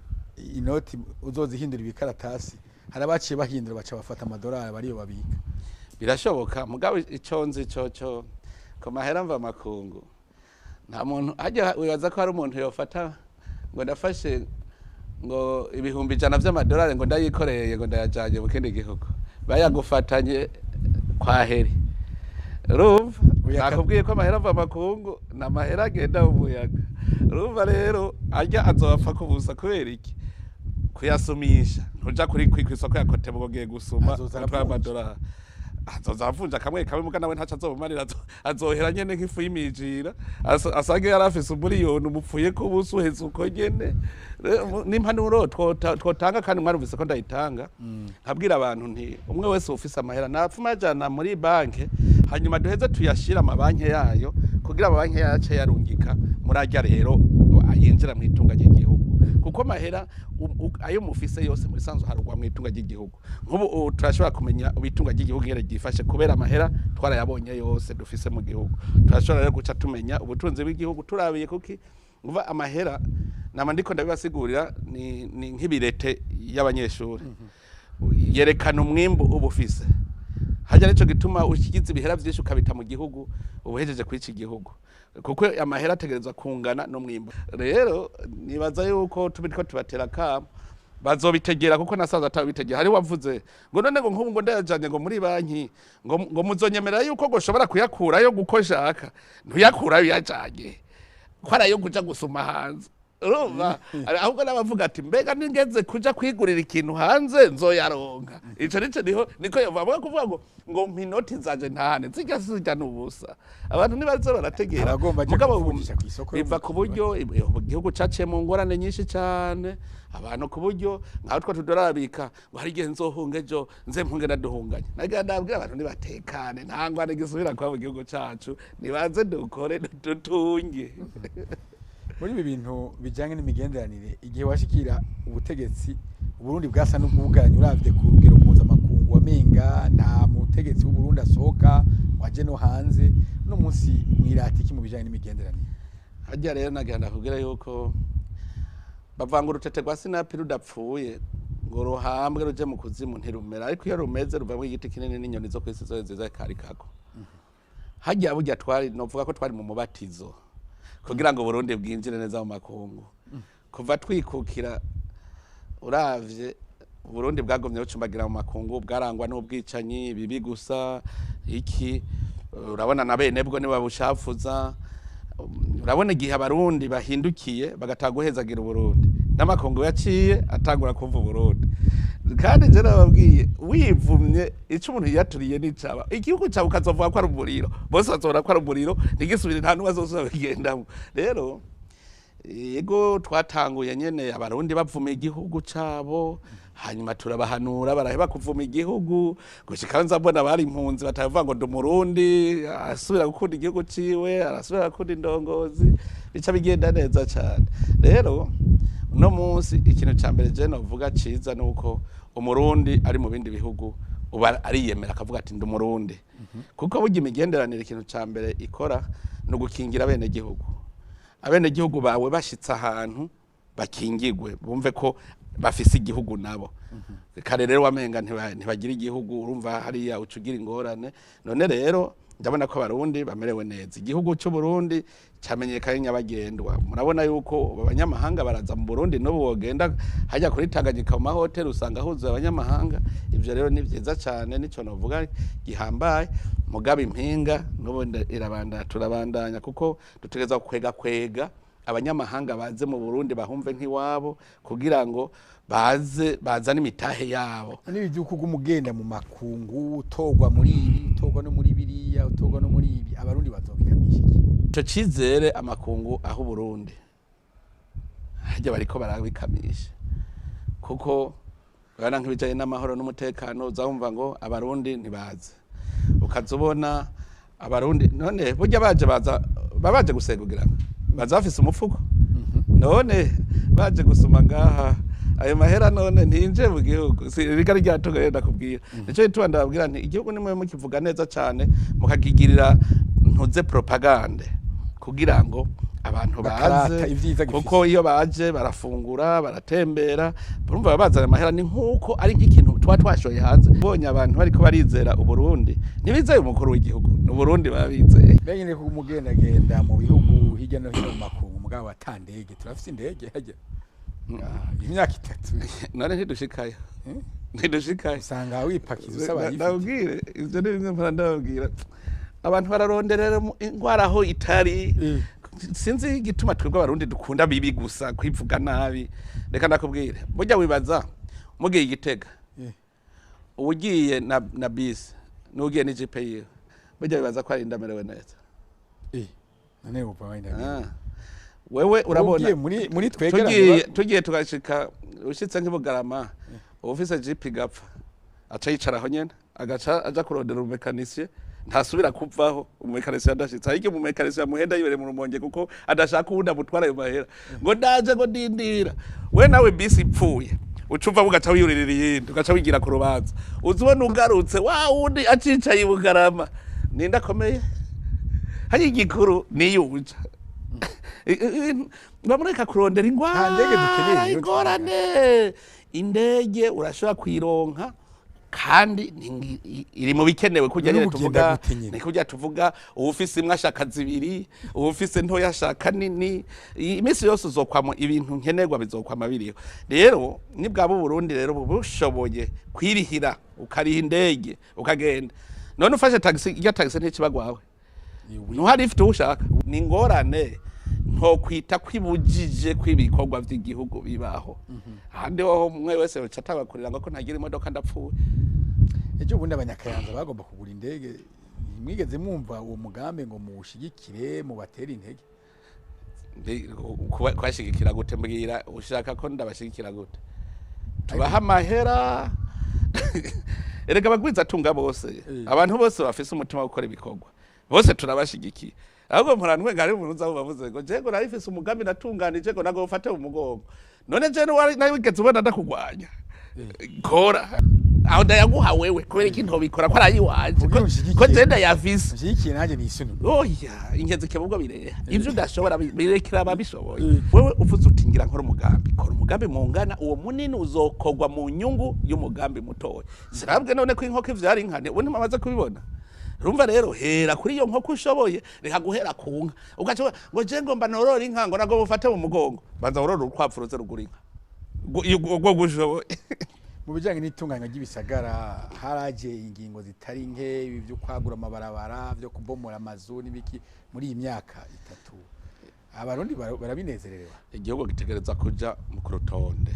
inoti uzozihindura ibikaratasi, hari abaciye bahindura, baca bafata amadolari bariyo babika. Birashoboka, mugabo ico nzi coco ku mahera mva makungu, nta muntu hajya wibaza ko hari umuntu yofata ngo ndafashe ngo 100,000 vy'amadolari ngo ndayikoreye ngo ndayajanye mu kindi gihugu, bayagufatanye kwa heri. Urumva, nakubwiye ko amahera mva makungu ni amahera agenda mu muyaga. Urumva rero arya azobapfa kubusa. Kubera iki? Kuyasumisha, ntuja kuri kw'isoko ya kote ngo ugiye gusuma Azoza utwaye aravunja. amadolari, azoza avunja kamwe kamwe, muga nawe ntaco azobumarira, azohera nyene nk'ifu y'imijira. Asange yari afise umuriyoni umupfuye ko ubusa, uheze uko nyene. N'impanuro twotanga, kandi mwarumvise ko ndayitanga, nkabwira abantu nti umwe wese ufise amahera napfuma ayajana muri banke, hanyuma duheze tuyashire amabanki yayo, kugira amabanki yace yarungika muri arya rero yinjira mu itunga ry'igihugu. Kuko amahera ayo mufise yose mu bisanzwe harugwa mu itunga ry'igihugu. Nk'ubu turashobora kumenya itunga ry'igihugu ingene ryifashe kubera amahera twarayabonye yose dufise mu gihugu. Turashobora rero guca tumenya ubutunzi bw'igihugu turabiye kuki nguva amahera. Nama ndiko ndabibasigurira, ni nk'ibirete y'abanyeshuri, yerekana umwimbu uba ufise hajya. Nico gituma ushigize ibihera vyinshi ukabita mu gihugu, ubuhejeje kwica igihugu, kuko amahera ategerezwa kungana n'umwimbu. Rero nibaza yuko tubiriko tubatera kamo, bazobitegera, kuko nasanze atabitegera. Hari wavuze ngo none ngo nk'ubu ngo ndayajanye ngo muri banki, ngo muzonyemerera yuko ngo ushobora kuyakurayo guko nshaka. Ntuyakurayo uyajanye ko arayo kuja gusuma hanze. Urumva, ahubwo n'abavuga ati mbega ningeze kuja kwigurira ikintu hanze nzoyaronka? Ico nico niho niko yova kuvuga ngo mpa inoti zanje ntahane, zirya zirya n'ubusa. Abantu ntibazo barategera. Abagomba aje Mugabo kuvunjisha kw'isoko yo biva mu ku buryo igihugu caciye mu ngorane nyinshi cane, abantu ku buryo nkaho two tudorabika ngo hari igihe nzohunga ejo, nze mpunge naduhunganye. Nagira ndabwira abantu nibatekane, nta ngwane gisubira kuba mu gihugu cacu, nibaze dukore dutunge. Muri ibi bintu bijyanye n'imigenderanire, igihe washikira ubutegetsi, Uburundi bwasa n'ubwuganye uravye ku rugero mpuzamakungu, wamenga nta mutegetsi w'Uburundi asohoka waje no hanze. Uno munsi mwirata iki mu bijyanye n'imigenderanire? Harya rero nagira ndakubwira yuko bavanga urutete rwa sinapi rudapfuye ngo ruhambwe ruje mu kuzimu, ntirumera, ariko iyo rumeze ruvamwo igiti kinini n'inyoni zo kw'isi zose ziza karikako. Harya burya twari, novuga ko twari mu mubatizo kugira ngo Burundi bwinjire neza mu makungu. Kuva twikukira, uravye Burundi bwagumye bucumbagira mu makungu, bwarangwa n'ubwicanyi bibi gusa. Iki urabona na bene bwo niba bushafuza. Urabona igihe Abarundi bahindukiye bagatanga guhezagira Uburundi, n'amakungu yaciye atangura kumva Uburundi. Kandi je nababwiye, wivumye ico umuntu yaturiye n'icaba igihugu cawe, ukazovuga ko ari umuriro, bose bazobona ko ari umuriro, ntigisubire, nta n'umwe azosubira kugendamwo. Rero yego, twatanguye nyene Abarundi bavuma igihugu cabo. Hanyuma turabahanura baraheba kuvuma igihugu, gushika nza mbona bari impunzi batavuga ngo ndi Umurundi, asubira gukunda igihugu ciwe, arasubira gukunda indongozi, bica bigenda neza cane. Rero uno munsi ikintu ca mbere je novuga ciza nuko Umurundi ari mu bindi bihugu uba ariyemera akavuga ati ndi Umurundi, kuko burya imigenderanire ikintu ca mbere ikora ni ugukingira abenegihugu. Abenegihugu bawe bashitse ahantu bakingigwe, bumve ko bafise igihugu nabo. Kare rero wamenga ntibagira igihugu, urumva hariya ucugira ingorane. None rero ndabona ko Abarundi bamerewe neza. Igihugu cy'u Burundi camenyekanye nyabagendwa. Murabona yuko abanyamahanga baraza mu Burundi, n'ubu wogenda hajya kuri Tanganyika mu mahoteli usanga huzuye abanyamahanga. Ivyo rero ni vyiza cane, nico novuga gihambaye. Mugabo impinga n'ubundi irabandanya, turabandanya, kuko dutegerezwa kwega kwega abanyamahanga baze mu Burundi bahumve nk'iwabo, kugira ngo baze bazane imitahe yabo. N'ibi by'uko ugenda mu makungu, utogwa muri ibi, utogwa no muri biriya, utogwa no muri ibi, Abarundi bazobikamisha iki? Ico cizere amakungu aho Burundi harya bariko barabikamisha, kuko urabona nk'ibijanye n'amahoro n'umutekano, uzahumva ngo Abarundi ntibaze, ukaza ubona Abarundi none burya baje baza babaje gusegugira, baza bafise umufuko, none baje gusuma ngaha ayo mahera none ntinje mu gihugu, si rigari ryatunga. Rero ndakubwira, nico gituma ndababwira nti igihugu nimwe mukivuga neza cane, mukakigirira ntuze propagande kugira ngo abantu Bakarata baze, ivyiza gifise. Kuko iyo baje barafungura, baratembera, urumva baba bazana amahera. Ni nkuko ari nk'ikintu tuba twashoye hanze. Bonye abantu bariko barizera Uburundi, ntibizeye umukuru w'igihugu, ni Uburundi baba bizeye. Mbega nyine ko umugendagenda mu bihugu hirya no hino mu makungu, mugabo ata ndege, turafise indege hajya imyaka 3. None ntidushikayo? Eh? Ntidushikayo. Usanga wipakiza usaba lift. Ndabwire, ivyo ni bimwe mpora ndababwira, abantu bararonderera ingwara aho itari. Sinzi igituma twebwe Abarundi dukunda bibi gusa, kwivuga nabi. Reka ndakubwire, burya wibaza mugiye Igitega, ugiye na bisi n'ugiye n'ijipe yiwe, burya wibaza ko ari ndamerewe neza? None wumva wenda Ah. Wewe urabona ugiye muri twegerane tugiye tugashika, ushitse nk'ibugarama, ufise jipe igapfa, aca yicara aho nyene, agaca aja kurondera umumécanicien, ntasubira kuvaho umumécanicien adashitse. Ariko umumécanicien amuhenda yibereye mu Rumonge, kuko adashaka uwundi amutwara ayo mahera, ngo ndaje, ngo ndindira. We nawe bisi ipfuye, uca uva ugaca wiyuririra iyindi, ugaca wigira ku rubanza, uza ubona ugarutse wa wundi acicaye i Bugarama. Ninde akomeye hari? Igikuru niyo uja bamureka kurondera Nta ndege dukeneye ingwara rero. Ingorane, indege urashobora kuyironka, kandi iri mu bikenewe kurya None nyene ugenda tuvuga. gute nyene? Ni kurya tuvuga, uwufise imwe ashaka zibiri, uwufise ntoya ashaka nini. Iminsi yose uzokwama ibintu nkenerwa bizokwama biriho. Rero nibwaba Uburundi rero bushoboye kwirihira, ukariha indege ukagenda, none ufashe taxi, irya taxi ntikiba gwawe, ntuhari ifite ushaka. Ni ingorane ntokwita kwibujije kw'ibikorwa vy'igihugu bibaho. Ahandi hoho umwe wese yoca atabakurira ngo ko ntagira imodoka ndapfuye. Ejo bundi Abanyakayanza bagomba kugura indege, mwigeze mwumva uwo mugambi ngo muwushigikire, mubatere intege? Kubashigikira gute? Mbwira, ushaka ko ndabashigikira gute? Tubaha amahera? Erega abagwizatunga bose, abantu bose bafise umutima wo gukora ibikorwa bose turabashigikiye. Ahubwo mpora ntwenga, hari umuntu uza bavuze ngo je ngo narifise umugambi natunganije, ngo nago ufate mu mugongo. None je nawe wigeze ubona ndakugwanya? Kora aho ndayaguha wewe, kubera iki ntobikora ko arayiwanje? Kugira ko unshyigikire. Je ndayafise. Nshyigikiye nanjye nisunu. Oya, ingenzi kebubwo bireha ivyo udashobora birekera ababishoboye. Wewe uvuze uti ngira nkora umugambi, kora umugambi mungana, uwo munini uzokorwa mu nyungu y'umugambi mutoya. Sirabwe none ko inkoko ivyara inka, ubu ntimamaze kubibona. Urumva rero, hera kuri iyo nkoko ushoboye, reka guhera ku nka. Ugaca uvuga ngo je ngomba norora inka, ngo nago bufate mu mugongo. Banza worora urukwavu ruze rugura inka. Ubwo gushoboye. Mu bijyanye n'itunganywa ry'ibisagara haraje ingingo zitari nke, ibi byo kwagura amabarabara, byo kubomora amazu n'ibiki. Muri iyi myaka 3 Abarundi barabinezererewe? Igihugu gitegereza kuja mu kurutonde.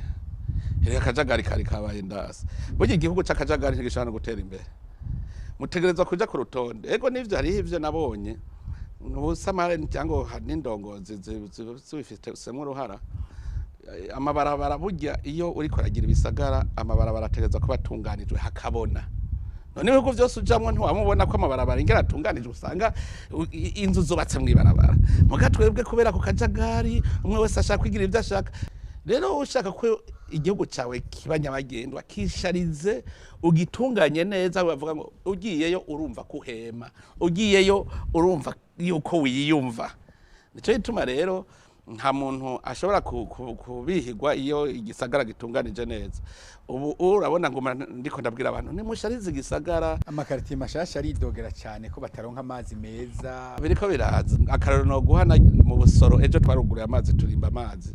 Erega akajagari kari kabaye ndasi. Burya igihugu c'akajagari ntigishobora no gutera imbere. Mutegerezwa kuja ku rutonde. Ego nivyo, hariho ivyo nabonye ubusamare cyangwa hari n'indongozi zibifitemo uruhara. Amabarabara burya iyo uriko uragira ibisagara, amabarabara ategerezwa kuba atunganijwe hakabona. None ibihugu vyose ujamwo ntiwamubona ko amabarabara ingene atunganijwe, usanga inzu zubatse mw'ibarabara. Muga twebwe kubera ku kajagari, umwe wese ashaka kwigira ivyo ashaka. Rero ushaka ko igihugu cawe kiba nyabagendwa, kisharize, ugitunganye neza, bavuga ngo ugiyeyo urumva kuhema, ugiyeyo urumva yuko wiyumva. Nico gituma rero nta muntu ashobora kubihigwa iyo igisagara gitunganije neza. Ubu urabona ngo ndiko ndabwira abantu nimusharize igisagara. Amakaritiye mashasha aridogera cyane ko bataronka amazi meza. Biriko biraza. Akarorero no guhana mu Busoro, ejo twaruguruye amazi, turimba amazi.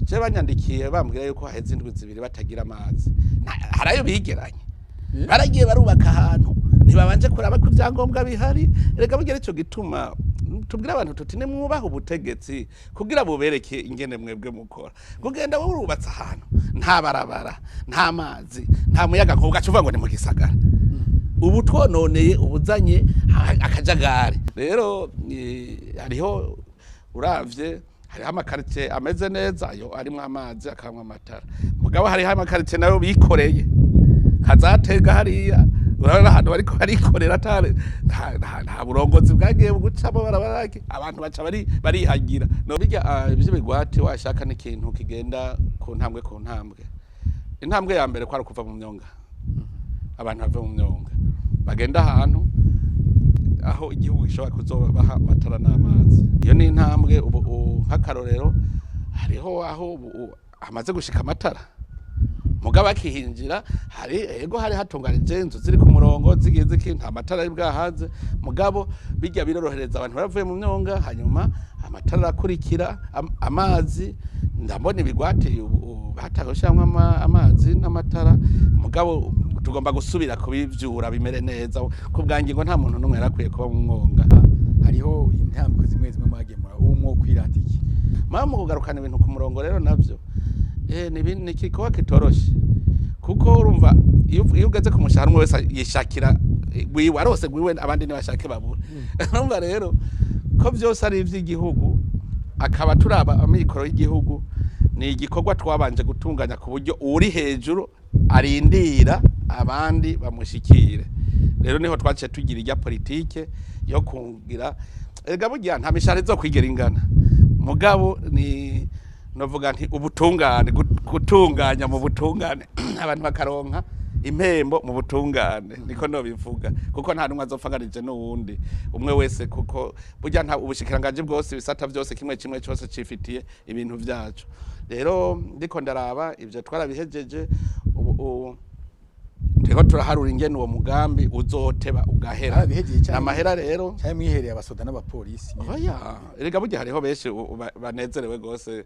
Je banyandikiye bambwira yuko haheze indwi 2 batagira amazi. Harayo bigeranye, baragiye barubaka ahantu ntibabanje kuraba ko ibyangombwa bihari. Erega burya ico gituma tubwira abantu tuti nimwubahe ubutegetsi kugira bubereke ingene mwebwe mukora. Kugenda wurubatse ahantu nta barabara, nta mazi, nta muyaga nkuba, ugaca uvuga ngo ni mu gisagara. Ubu twononeye, ubuzanye akajagari. Rero hariho uravye hariho amakaritiye ameze neza, ayo arimwo amazi akamwa amatara. Mugabo hariho amakaritiye nayo bikoreye kazatega hariya, urabona ahantu bariko barikorera atari nta burongozi bwagiye gucamo barabarake, abantu baca barihagira. No bijya ivyo bigwate washaka n'ikintu kigenda ku ntambwe ku ntambwe. Intambwe ya mbere kwari kuva mu myonga, abantu bave mu myonga bagenda ahantu aho igihugu gishobora kuzobaha amatara n'amazi. Iyo ni intambwe. Ubu nk'akarorero hariho aho hamaze gushika amatara, mugabo akihinjira hari ego hari hatunganije inzu ziri ku murongo zigiye ziki, nta matara ari bwahaze. Mugabo bijya birorohereza abantu baravuye mu myonga, hanyuma amatara arakurikira, amazi. Ndabona ibigwate batagushiramwo amazi n'amatara, mugabo tugomba gusubira kubivyura bimere neza. Ku bwanjye ngo nta muntu n'umwe yarakwiye kuba mu mwonga. Hariho intambwe zimwe zimwe mwagemura, ubu mwo kwirata iki? Mama kugarukana ibintu ku murongo rero navyo ni igikorwa kitoroshe, kuko urumva iyo ugeze ku mushahara umwe wese yishakira wiwe, arose gwiwe, abandi ntibashake babura. Urumva rero ko vyose ari ivy'igihugu, akaba turaba amikoro y'igihugu. Ni igikorwa twabanje gutunganya ku buryo uri hejuru arindira abandi bamushikire. Rero niho twaciye tugira irya politike yo kungira. Erega burya nta mishahara izokwigera ingana, mugabo ni novuga nti ubutungane, gutunganya mu butungane, abantu bakaronka impembo mu butungane, niko nobivuga, kuko nta numwe azopfanganije n'uwundi, umwe wese, kuko burya nta ubushikiranganje bwose, ibisata byose, kimwe kimwe cyose cifitiye ibintu vyaco. Rero ndiko ndaraba ivyo twarabihejeje, ubu turiko turaharura ingene uwo mugambi uzoteba ugahera. Barabihejeje canke- Amahera rero cyane mwihereye abasoda n'abapolisi nyene. Oya, erega burya hariho benshi banezerewe gose.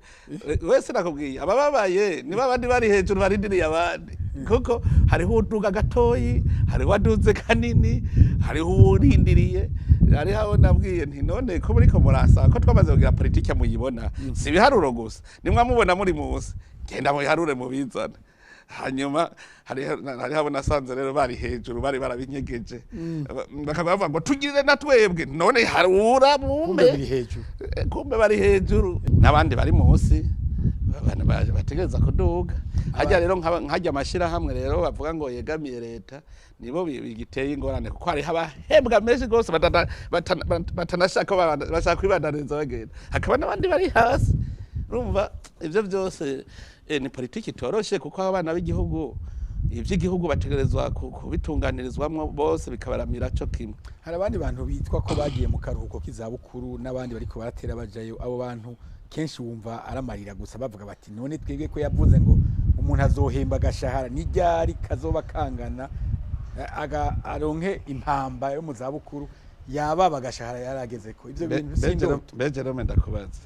Wese nakubwiye abababaye niba abandi bari hejuru barindiriye abandi, kuko hariho uduga gatoyi, hariho uwaduze kanini, hariho uwurindiriye. Hariho abo nabwiye nti none ko muriko murasaba ko twamaze kugira politike muyibona, si ibiharuro gusa, nimwa mubona muri munsi, genda mubiharure mubizane. Hanyuma hariho abo nasanze rero bari hejuru bari barabinyegeje, bakaba bavuga ngo tugirire na twebwe, none harura Kumbe bumbe biri hejuru. Kumbe bari hejuru n'abandi bari munsi, abantu bategereza kuduga hajya. Rero nkajya amashirahamwe rero bavuga ngo yegamiye leta, nibo bigiteye ingorane, kuko hariho abahembwa menshi rwose batanashaka, bashaka kwibandaniza bagenda, hakaba n'abandi bari hasi. Urumva ivyo byose ni politiki itoroshe, kuko abana b'igihugu ivy'igihugu bategerezwa kubitunganirizwamwo bose, bikabaramira co kimwe. Hari abandi bantu bitwa ko bagiye mu karuhuko k'izabukuru n'abandi bariko baratera bajayo. Abo bantu kenshi wumva aramarira gusa, bavuga bati none twebwe ko yavuze ngo umuntu azohemba agashahara, ni ryari kazoba kangana, aronke impamba yo mu zabukuru yaba bagashahara yaragezeko? Ivyo bintu sindoto. Mbe Jerome, ndakubaza,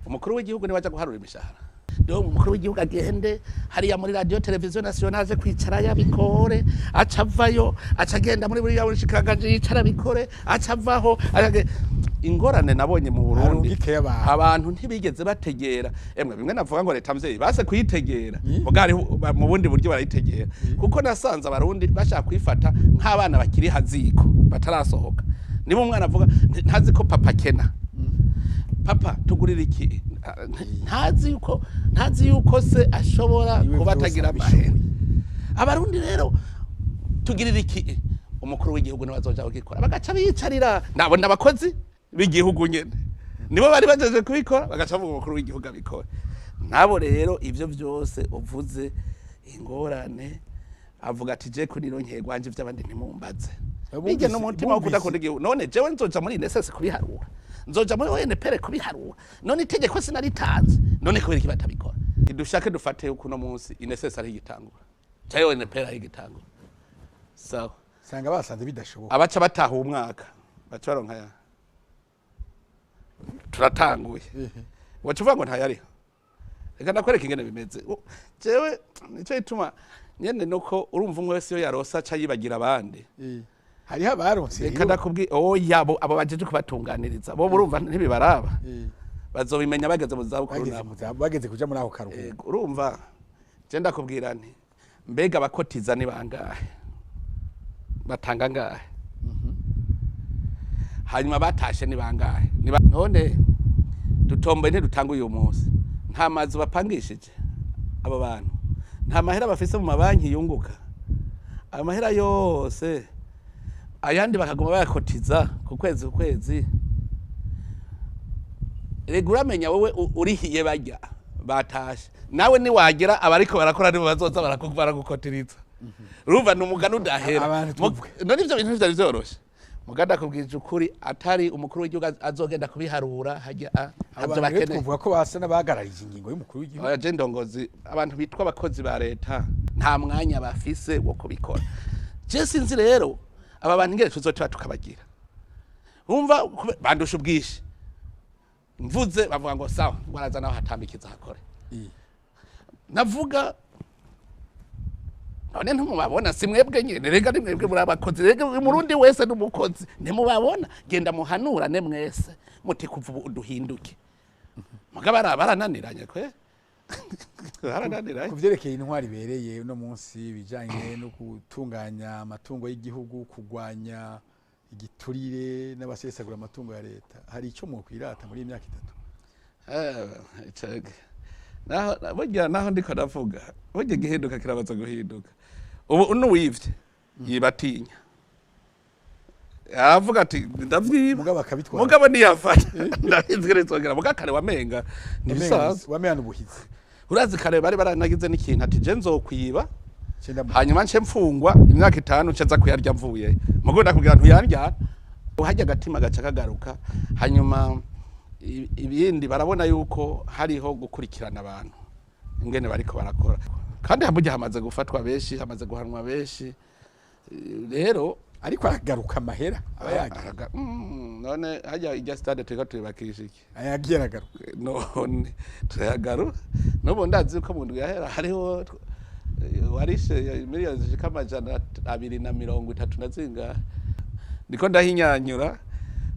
umukuru w'igihugu niwe aja guharura imishahara? Niwe umukuru w'igihugu agende hariya muri radio televiziyo nationale aje kwicara yabikore, aca avayo, aca agenda muri buriya bushikiranganji yicara abikore, aca avaho ingorane nabonye mu Burundi, Arungikeyo abantu. Abantu ntibigeze bategera. Emwe bimwe navuga ngo leta mvyeyi base kuyitegera, muga hariho mu bundi buryo barayitegera, kuko nasanze abarundi bashaka kwifata nk'abana bakiri haziko batarasohoka. Niba umwana avuga ntazi ko papa akena, papa tugurira iki, Ntazi yuko se ashobora Niwe kuba vyose atagira abishoboye. amahera. Abarundi rero tugirira iki? Umukuru w'igihugu niwe azoja kugikora, bagaca biyicarira. Nabona abakozi b'igihugu nyene nibo bari bajeje kubikora, bagaca bavuga umukuru w'igihugu abikora. Nabo rero ivyo vyose uvuze ingorane, avuga ati je kunironkeye gwanje, ivy'abandi ntimumbaze. Bijya n'umutima wo kudakunda igihugu. None jewe nzoja muri INSS kubiharura, nzoja muri ONPR kubiharura? None itegeko sinaritanze? None kubera iki batabikora? Dushake dufate yuko uno munsi INSS ari igitangura canke ONPR ari igitangura, sawa? Sanga basanze bidashoboka. Abaca bataha umwaka baca baronka ya turatanguye, waca uvuga ngo ntayariho. Reka ndakwereka ingene bimeze. Jewe nico gituma nyene nuko urumva umwe wese iyo yarosa aca yibagira abandi. Hariho abaronse Reka rero. ndakubwi oya, abo bajeje kubatunganiriza bo urumva ntibibaraba. Bazobimenya bageze mu zabukuru. Bageze Nabo bageze kuja muri ako karuhuko. Ego, urumva je ndakubwira nti mbega abakotiza ni bangahe, batanga ngahe, hanyuma batashe ni bangahe? None dutomboye ntidutanga uyu munsi, nta mazu bapangishije abo bantu, nta mahera bafise mu mabanki yunguka ayo mahera yose, ayandi bakaguma bayakotiza ku kwezi ku kwezi. Rega uramenya wowe urihiye barya batashe, nawe niwagira abariko barakora nibo bazoza baragukotiriza. Urumva ni umugani udahera. Abantu tuvuge. None ivyo bintu vyari vyoroshe? Muganda akubwije ukuri, atari umukuru w'igihugu azogenda kubiharura hajya Abo havyo bantu rero bakeneye. twovuga ko basa n'abahagararije ingingo y'umukuru w'igihugu. Oya, je ndongozi abantu bitwa abakozi ba leta nta mwanya bafise wo kubikora. Je sinzi rero aba bantu ingene tuzotiba tukabagira. Umva bandusha ubwinshi, mvuze bavuga ngo sawa, ngo araza nawe hatambikiza hakore. Navuga none ntimubabona? Si mwebwe nyene rega, ni mwebwe muri abakozi rega. Umurundi wese n'umukozi, ntimubabona? Genda muhanurane mwese muti kuva ubu duhinduke. Mugabo barananiranye kwe, barananiranye. Ku vyerekeye intwari ibereye uno munsi, bijanye no gutunganya amatungo y'igihugu, kurwanya igiturire n'abasesagura amatungo ya leta, hari ico mwokwirata muri iyi myaka 3? Icege. Naho burya naho ndiko ndavuga, burya igihinduka kirabaza guhinduka. Ubu n'uwivye yibatinya, aravuga ati ndavyiba. Mugabo akabitwara. Mugabo ntiyafata, ndabizi nzongera. Muga kare wamenga ntibisanzwe. Wamenga n'ubuhizi. Urazi kare bari baranagize n'ikintu ati je nzokwiba Cenda hanyuma nce mfungwa imyaka 5, nce nza kuyarya mvuye. Mugo ndakubwira ntuyarya, hajya agatima gaca kagaruka. Hanyuma ibindi barabona yuko hariho gukurikirana abantu ingene bariko barakora, kandi burya hamaze gufatwa benshi, hamaze guhanwa benshi. Rero Ariko aragaruka amahera aba yagiye. None hajya ijya stade turiko tuyubakisha iki? Ayagiye aragaruka. None turayagaru n'ubu ndazi ko mu ndwi yahera hariho warishe miliyoni zishika 230 na zingahe. Ndiko ndahinyanyura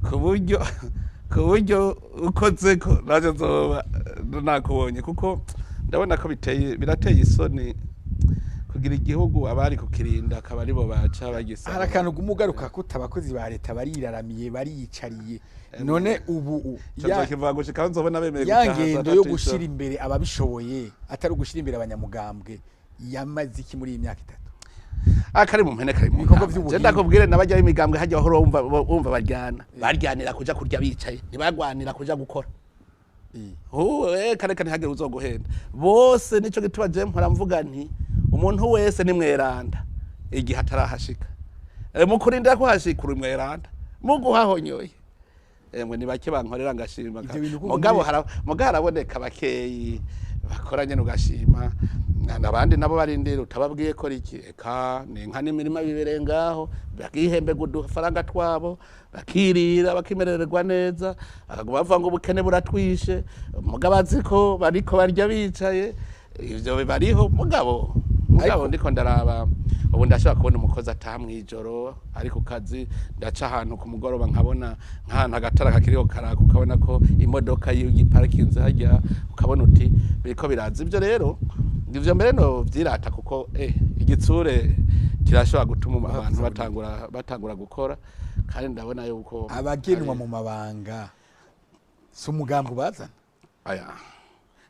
ku buryo ukozeko naje nzoba nakubonye, kuko ndabona ko biteye birateye isoni kugira igihugu abari kukirinda akaba aribo baca bagisa. Hari akantu gumugaruka ko abakozi ba leta bariraramiye, bariyicariye. None ubu kivuga gushika aho nzobona bemeye ya gutaha saa ngendo yo 3 gushira y'ijoro. imbere ababishoboye, atari ugushira imbere abanyamugambwe, yamaze iki muri iyi myaka 3? Akari mu mpene kari mu Ibikorwa ntama. vy'ubuhinga. Je ndakubwire, n'abajya b'imigambwe hajya bahora wumva baryana, baryanira kuja kurya bicaye, ntibagwanira kuja gukora. Kare kare ntihagire uzoguhenda bose. Nico gituma je mpora mvuga nti umuntu wese ni mweranda igihe atarahashika. Mu kurindira ko hashika uri mweranda mu guhahonyoye. Emwe ni bake bankorera ngashima. Ivyo bintu kuko Mugabo mugabo haraboneka bakeyi bakora nyene ugashima, abandi nabo barindira utababwiye ko iki eka ni inka n'imirima bibereye ngaho, bakihembega udufaranga twabo, bakirira, bakimerererwa neza, bakaguma bavuga ngo ubukene buratwishe, mugabo azi ko bariko barya bicaye. Ivyo bariho, mugabo ndiko ndaraba ubu ndashobora kubona umukozi ataha mw'ijoro ari ku kazi. Ndaca ahantu ku mugoroba nkabona nk'ahantu agatara kakiriho karaka, ukabona ko imodoka yiparikinze hajya, ukabona uti biriko biraza. Ivyo rero ivyo mbere no vyirata, kuko igitsure kirashobora gutuma abantu batangura gukora, kandi ndabona yuko Abagenwa mu mabanga si umugambi ubazana. Aya,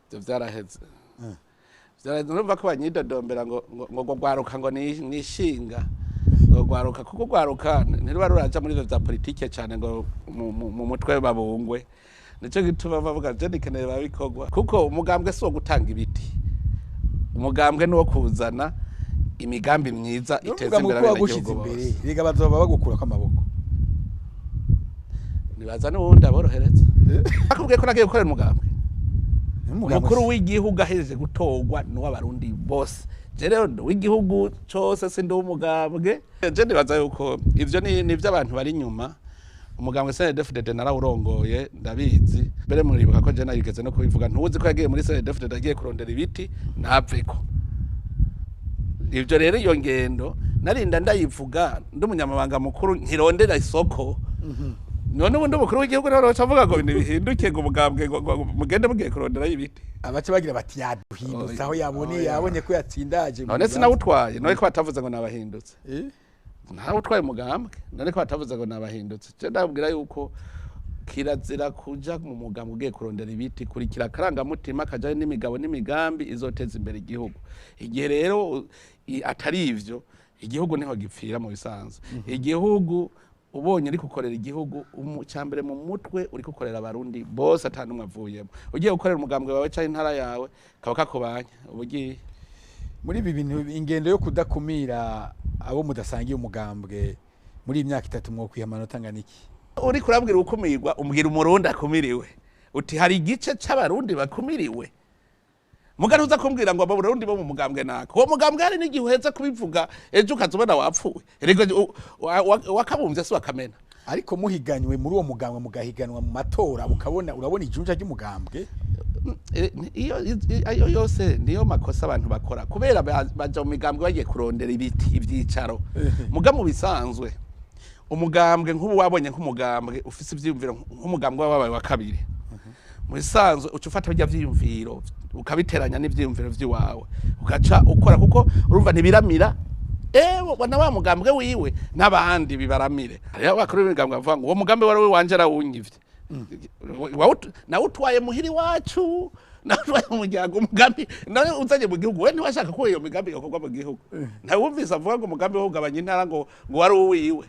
ivyo vyaraheze. Urumva ko banyidodombera ngo ngo gwaruka ngo nishinga ngo gwaruka, kuko gwaruka ntiruba ruraja muri ivyo vya politike cane ngo mu mutwe babungwe. Nico gituma bavuga je nikeneye babikorwa, kuko umugambwe si uwo gutanga ibiti, umugambwe ni uwo kuzana imigambi myiza iteza imbere wagushize abenegihugu imbere bose. Rega bazoba bagukurako amaboko. Nibaza n'uwundi aborohereza. Akubwiye ko nagiye gukorera umugambwe. Umukuru w'igihugu ahejeje gutorwa ni uw'abarundi bose. Je rero ndi uw'igihugu cose, si ndi uw'umugambwe. Je nibaza yuko ivyo ni ivy'abantu bari inyuma. Umugambwe CNDD-FDD narawurongoye, ndabizi. Mbere muribuka ko je narigeze no kubivuga, ntuzi ko yagiye muri CNDD-FDD agiye kurondera ibiti ntapfeko. Ivyo rero iyo ngendo narinda ndayivuga ndi umunyamabanga mukuru nkirondera isoko. None ubundi umukuru w'igihugu rero avuga ngo nibihinduke ngo umugambwe ngo mugende mugiye kuronderayo ibiti. Abaca bagira bati yaduhindutse aho yaboneye, Oya. yabonye ko yatsindaje. None sinawutwaye, none ko batavuze ngo nabahindutse. Ntawe utwaye umugambwe, none ko batavuze ngo nabahindutse. Je ndabwira yuko kirazira kuja mu mugambwe ugiye kurondera ibiti. Kurikira akarangamutima kajanye n'imigabo n'imigambi izoteza imbere igihugu. Igihe rero atari ivyo, igihugu niho gipfira mu bisanzwe. Igihugu ubonye uri gukorera igihugu, cambere mu mutwe uri gukorera abarundi bose ata n'umwe avuyemo. Ugiye gukorera umugambwe wawe canke intara yawe, kaba kakubanya uba ugiye. Muri ibi bintu, ingendo yo kudakumira abo mudasangiye umugambwe muri iyi myaka 3, mwokwiha amanota angana iki? Uri kurabwira ukumirwa, umbwira umurundi akumiriwe, uti hari igice c'abarundi bakumiriwe. Mugari uza kumbwira ngo abarundi bo mu mugambwe nako, uwo mugambwe hari n'igihe uheza kubivuga ejo ukaza ubona wapfuye. Erega wakabumvye si wakamena. Ariko muhiganywe muri uwo mugambwe, mugahiganwa mu matora, ukabona urabona ijunja ry'umugambwe. Iyo ayo yose niyo makosa abantu bakora, kubera baja mu migambwe bagiye kurondera ibiti, ivyicaro. Muga mu bisanzwe umugambwe nk'ubu wabonye nk'umugambwe ufise ivyiyumviro, nk'umugambwe wabaye wa kabiri, mu bisanzwe uca ufata birya vyiyumviro ukabiteranya n'ivyiyumviro vy'iwawe, ugaca ukora, kuko urumva ntibiramira ewe na wa mugambwe wiwe n'abandi bibaramire. Hariho abakuru b'imigambwe bavuga ngo uwo mugambi wari wanje arawunyivye, nawutwaye muhiri wacu, nawutwaye mu muryango. Umugambi nawe uzanye mu gihugu, we ntiwashaka ko iyo migambi yokorwa mu gihugu. Ntawumvise avuga ngo umugambi wo kugabanya intara ngo wari uwiwe,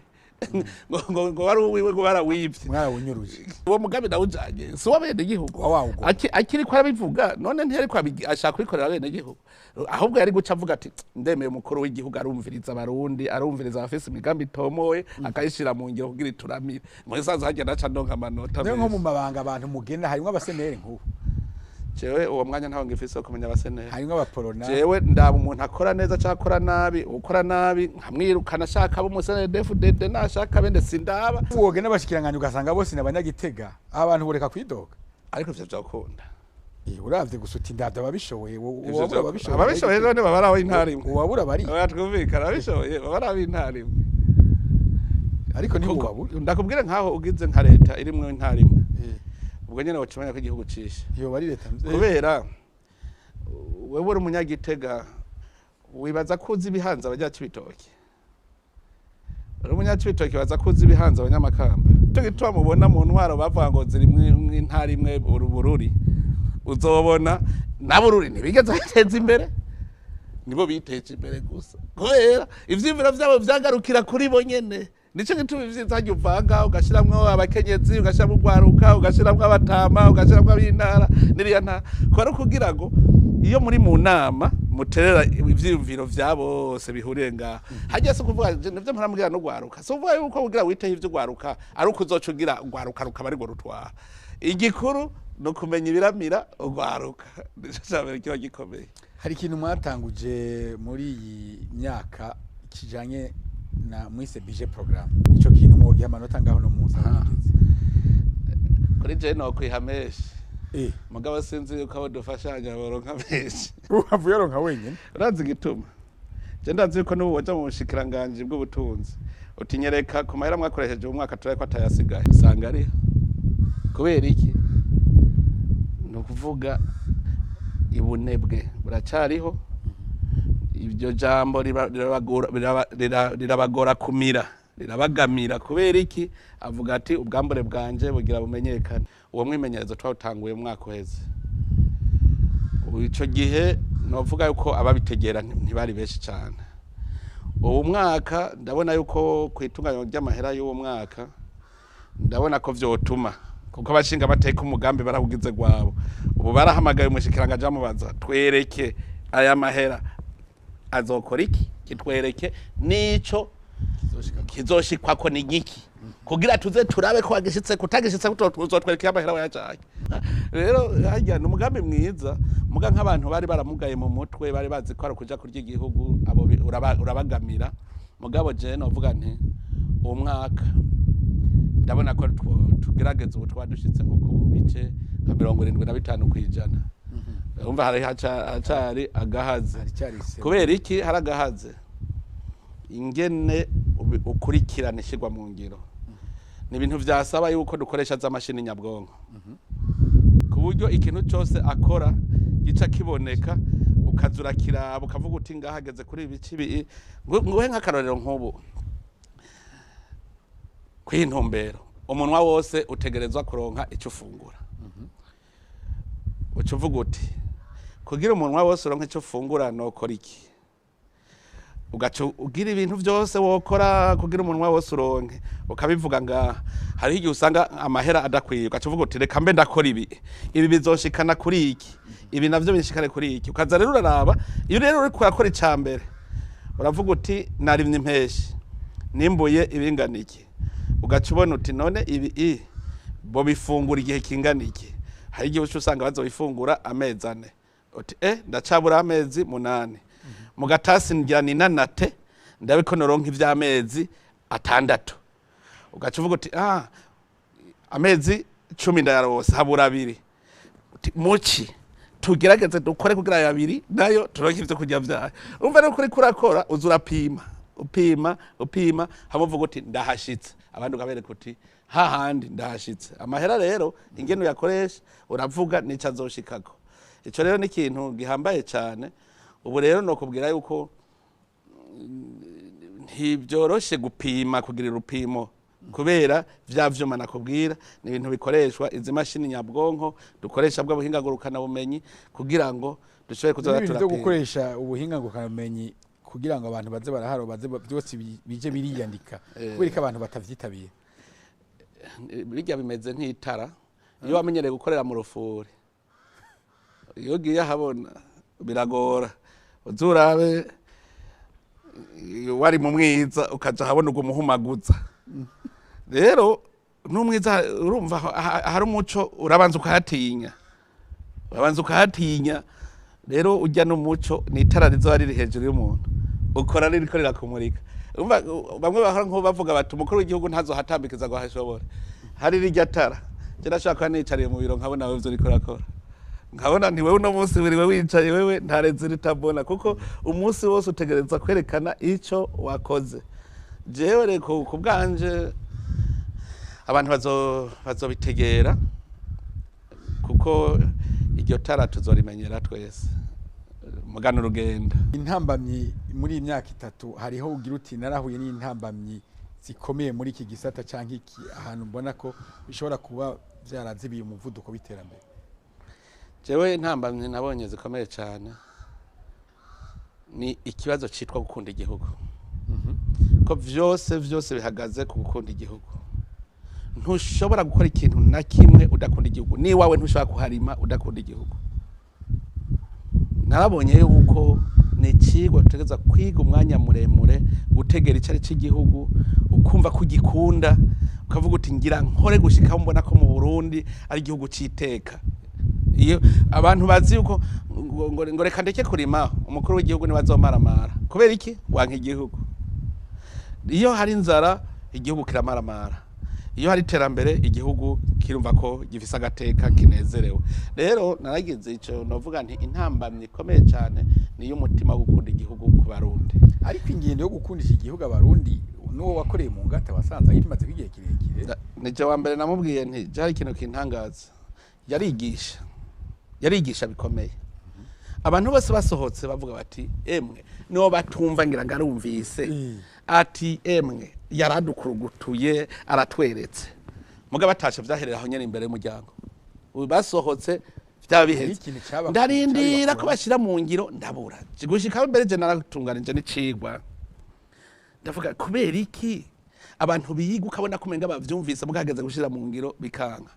ngo wari uwiwe, ngo barawivye. Mwarawunyuruje. Uwo mugambi nawujanye si uw'abene gihugu. Wawugomba. Akiri ko arabivuga none ntiyari ko ashaka kubikorera abene gihugu, ahubwo yari guca avuga ati ndemeye umukuru w'igihugu arumviriza abarundi, arumviriza abafise imigambi itomoye, akayishira mu ngiro kugira ituramire. Muri sanzu hagenda aca ndonka amanota Niyo nko mu menshi. mabanga abantu mugena harimwo abasenere nk'ubu? Jewe uwo mwanya ntawo ngifise wo kumenya abasenere. Harimwo abaporona? Jewe ndaba umuntu akora neza cyangwa akora nabi. Ukora nabi nkamwirukana, ashaka abo umusenere DFDD nashaka bende sindaba. Wogena abashikiranganje ugasanga bose ni abanyagitega, abantu boreka kwidoga. Ariko ivyo vyokunda. Uravye gusa uti ndavye ababishoboye, Ivyo uwabura ababishoboye. Ababishoboye none baba ari ab'intara imwe. Uwabura bari. Oya, twumvikana, ababishoboye baba ari ab'intara imwe. Ariko ntiwubabura. Ndakubwira nkaho ugize nka leta irimwo intara imwe, ubwo nyene woca umenya ko igihugu cishe. Yoba ari leta mvye. Kubera wewe uri umunyagitega, wibaza ko uzi ibihanze abanyacibitoki? Uri umunyacibitoki, wibaza ko uzi ibihanze abanyamakamba? Ico gituma mubona mu ntwaro bavuga ngo ziri mw'intara imwe urubururi, uzobona nabururi ntibigeze bateza imbere, nibo biteje imbere gusa, kubera ivyiyumviro vyabo vyagarukira kuri bo nyene. Nico gituma ivyiza hajya uvanga, ugashiramwo abakenyezi, ugashiramwo urwaruka, ugashiramwo abatama, ugashiramwo ab'intara n'iriya ntara, kubera kugira ngo iyo muri mu nama muterera ivyiyumviro vya bose bihuriye ngaho. Hajya si ukuvuga nivyo mpora mbwira n'urwaruka, si ukuvuga yuko kugira witeho ivy'urwaruka ari uko uzoca ugira urwaruka rukaba arirwo rutwara. Igikuru ni ukumenya ibiramira urwaruka, nico cambere kiba gikomeye. Hari ikintu mwatanguje muri iyi myaka kijanye na mwise budget programme. Ico kintu mwogiha amanota ngaho no munsi aho bigeze? Kuri je nokwiha menshi, mugabo sinzi yuko abo dufashanya boronka menshi. Uhavuye uronka wenyene. Urazi igituma? Je ndazi yuko n'ubu waja mu bushikiranganji bw'ubutunzi, utinyereka ku mahera mwakoresheje uyu mwaka, turabe ko atayasigaye, usanga ariho. Kubera iki? Ni ukuvuga ibunebwe buracariho. Iryo jambo rirabagora kumira, rirabagamira. Kubera iki? Avuga ati ubwambure bwanje bugira bumenyekane. Uwo mwimenyerezo twawutanguye mu mwaka uheze. Ico gihe novuga yuko ababitegera ntibari benshi cyane. Uwo mwaka ndabona yuko kwitunganywa ry'amahera y'uwo mwaka, ndabona ko vyotuma, kuko abashinga amateka umugambi barawugize gwabo. Ubu barahamagaye umushikiranganje bamubaza: "Twereke aya mahera azokora iki, kitwereke nico kizoshikwako ni giki, kugira tuze turabe ko wagishitse kutagishitse, uzotwereka amahera wayajanye." Rero harya ni umugambi mwiza, muga nk'abantu bari baramugaye mu mutwe, bari bazi ko ari ukuja kurya igihugu, abo urabagamira. Mugabo jewe novuga nti uwo mwaka ndabona ko tugerageza, ubu twaba dushitse nko ku bice nka 75%. Urumva hari hacari agahaze. Haracyari isema. Kubera iki hari agahaze? Ingene ukurikirana ishyirwa mu ngiro ni ibintu vyasaba yuko dukoresha za mashini nyabwonko, ku buryo ikintu cyose akora gica kiboneka, ukaza urakiraba, ukavuga uti ngahageze kuri ibi bice ibi. Nguhe nk'akarorero, nk'ubu kw'intumbero umunwa wose utegerezwa kuronka icyo ufungura, uca uvuga uti kugira umunwa wose uronke icyo ufungura nokora iki? Ugaca ugira ibintu byose wokora kugira umunwa wose uronke, ukabivuga ngaha. Hariho igihe usanga amahera adakwiye, ugaca uvuga uti reka mbe ndakora ibi, ibi bizoshikana kuri iki, ibi navyo bishikane kuri iki. Ukaza rero uraraba. Iyo rero uriko urakora ica mbere, uravuga uti narimye impeshi, nimbuye ibingana iki, ugaca ubona uti none ibi bo bifungura igihe kingana iki? Hari igihe uca usanga bazobifungura amezi 4, uti ndacabura amezi 8, mu gatasi ngira ninanate ndabe ko noronka ivy'amezi 6. Ugaca uvuga uti amezi 10 ndayarose, habura 2. Uti muci tugerageze dukore kugira ayo 2 nayo turonke ivyo kurya vyayo. Urumva rero kuri kurakora, uza urapima, upima, upima, hamwe uvuga uti ndahashitse, abandi ukabereka uti hahandi ndahashitse. Amahera rero ingene uyakoresha uravuga nico azoshikako. Ico rero ni ikintu gihambaye cane. Ubu rero nokubwira yuko ntibyoroshe gupima, kugira urupimo, kubera vya vyuma nakubwira ni ibintu bikoreshwa izi mashini nyabwonko dukoresha, bwa buhinga ngurukana bumenyi, kugira ngo dushobore kuzoza n'ibintu byo turapima. Gukoresha ubuhinga ngurukanabumenyi kugira ngo abantu baze baraharo, baze byose bije biriyandika, kubera ko abantu batavyitabira. Bijya bimeze nk'itara. Iyo wamenyereye gukorera mu rufuri, iyo ugiye ahabona biragora. Uzurabe wari mu mwiza, ukaja ahabona ubwo muhumaguza. Rero n'umwiza, urumva ahari umuco urabanza ukahatinya, urabanza ukahatinya. Rero ujya n'umuco ni itara rizoba riri hejuru y'umuntu ukora ririko rirakumurika. Urumva, bamwe bahora nko bavuga bati umukuru w'igihugu ntazohatambikiza ngo ahashobore. Hari rirya tara, je ndashaka kuba nicariye mu biro nkabona wewe ivyo uriko urakora, nkabona nti wewe uno munsi wiriwe wicaye, wewe ntareze ritabona, kuko umunsi wose utegerezwa kwerekana ico wakoze. Jewe reko ku bwanje abantu bazobitegera, kuko iryo tara tuzorimenyera twese mugana urugendo. Intambamyi muri iyi myaka 3, hariho ugira uti narahuye n'intambamyi zikomeye muri iki gisata canke iki, ahantu mbona ko bishobora kuba vyarazibiye umuvuduko w'iterambere? Jewe intambamyi nabonye zikomeye cyane ni ikibazo citwa gukunda igihugu, ko vyose vyose bihagaze ku gukunda igihugu. Ntushobora gukora ikintu na kimwe udakunda igihugu. Niwawe ntushobora kuharima udakunda igihugu. Narabonye yuko ni icigwa dutegerezwa kwiga umwanya muremure, gutegera icari c'igihugu, ukumva ko ugikunda, ukavuga uti ngira nkore gushika aho mbona ko mu Burundi ari igihugu c'iteka. Iyo abantu bazi yuko ngo reka ndeke kurima, umukuru w'igihugu niwe azomaramara. Kubera iki? Wanka igihugu. Iyo hari inzara igihugu kiramaramara, iyo hari iterambere igihugu kirumva ko gifise agateka, kinezerewe. Rero naragize ico novuga nti intambamyi ikomeye cyane ni iy'umutima wo gukunda igihugu ku Barundi. Ariko ingendo yo gukundisha igihugu Abarundi, n'uwo wakoreye mu ngata wasanze ayimaze igihe kirekire. Nije wa mbere namubwiye nti byari ikintu kintangaza, yarigisha, yarigisha bikomeye. Abantu bose basohotse bavuga bati emwe niwo batumva, ngira ngo arumvise. Ati emwe yaradukurugutuye, aratweretse. Muga batashe vyaherera aho nyene imbere y'umuryango. Ubu basohotse Byaba Hariho biheze. ikintu Ndarindira ko cabibakura. bashyira mu ngiro, ndabura. Gushika mbere je naratunganije n'icigwa, ndavuga kubera iki abantu biga ukabona ko umenga bavyumvise, mugahageze gushira mu ngiro bikanka.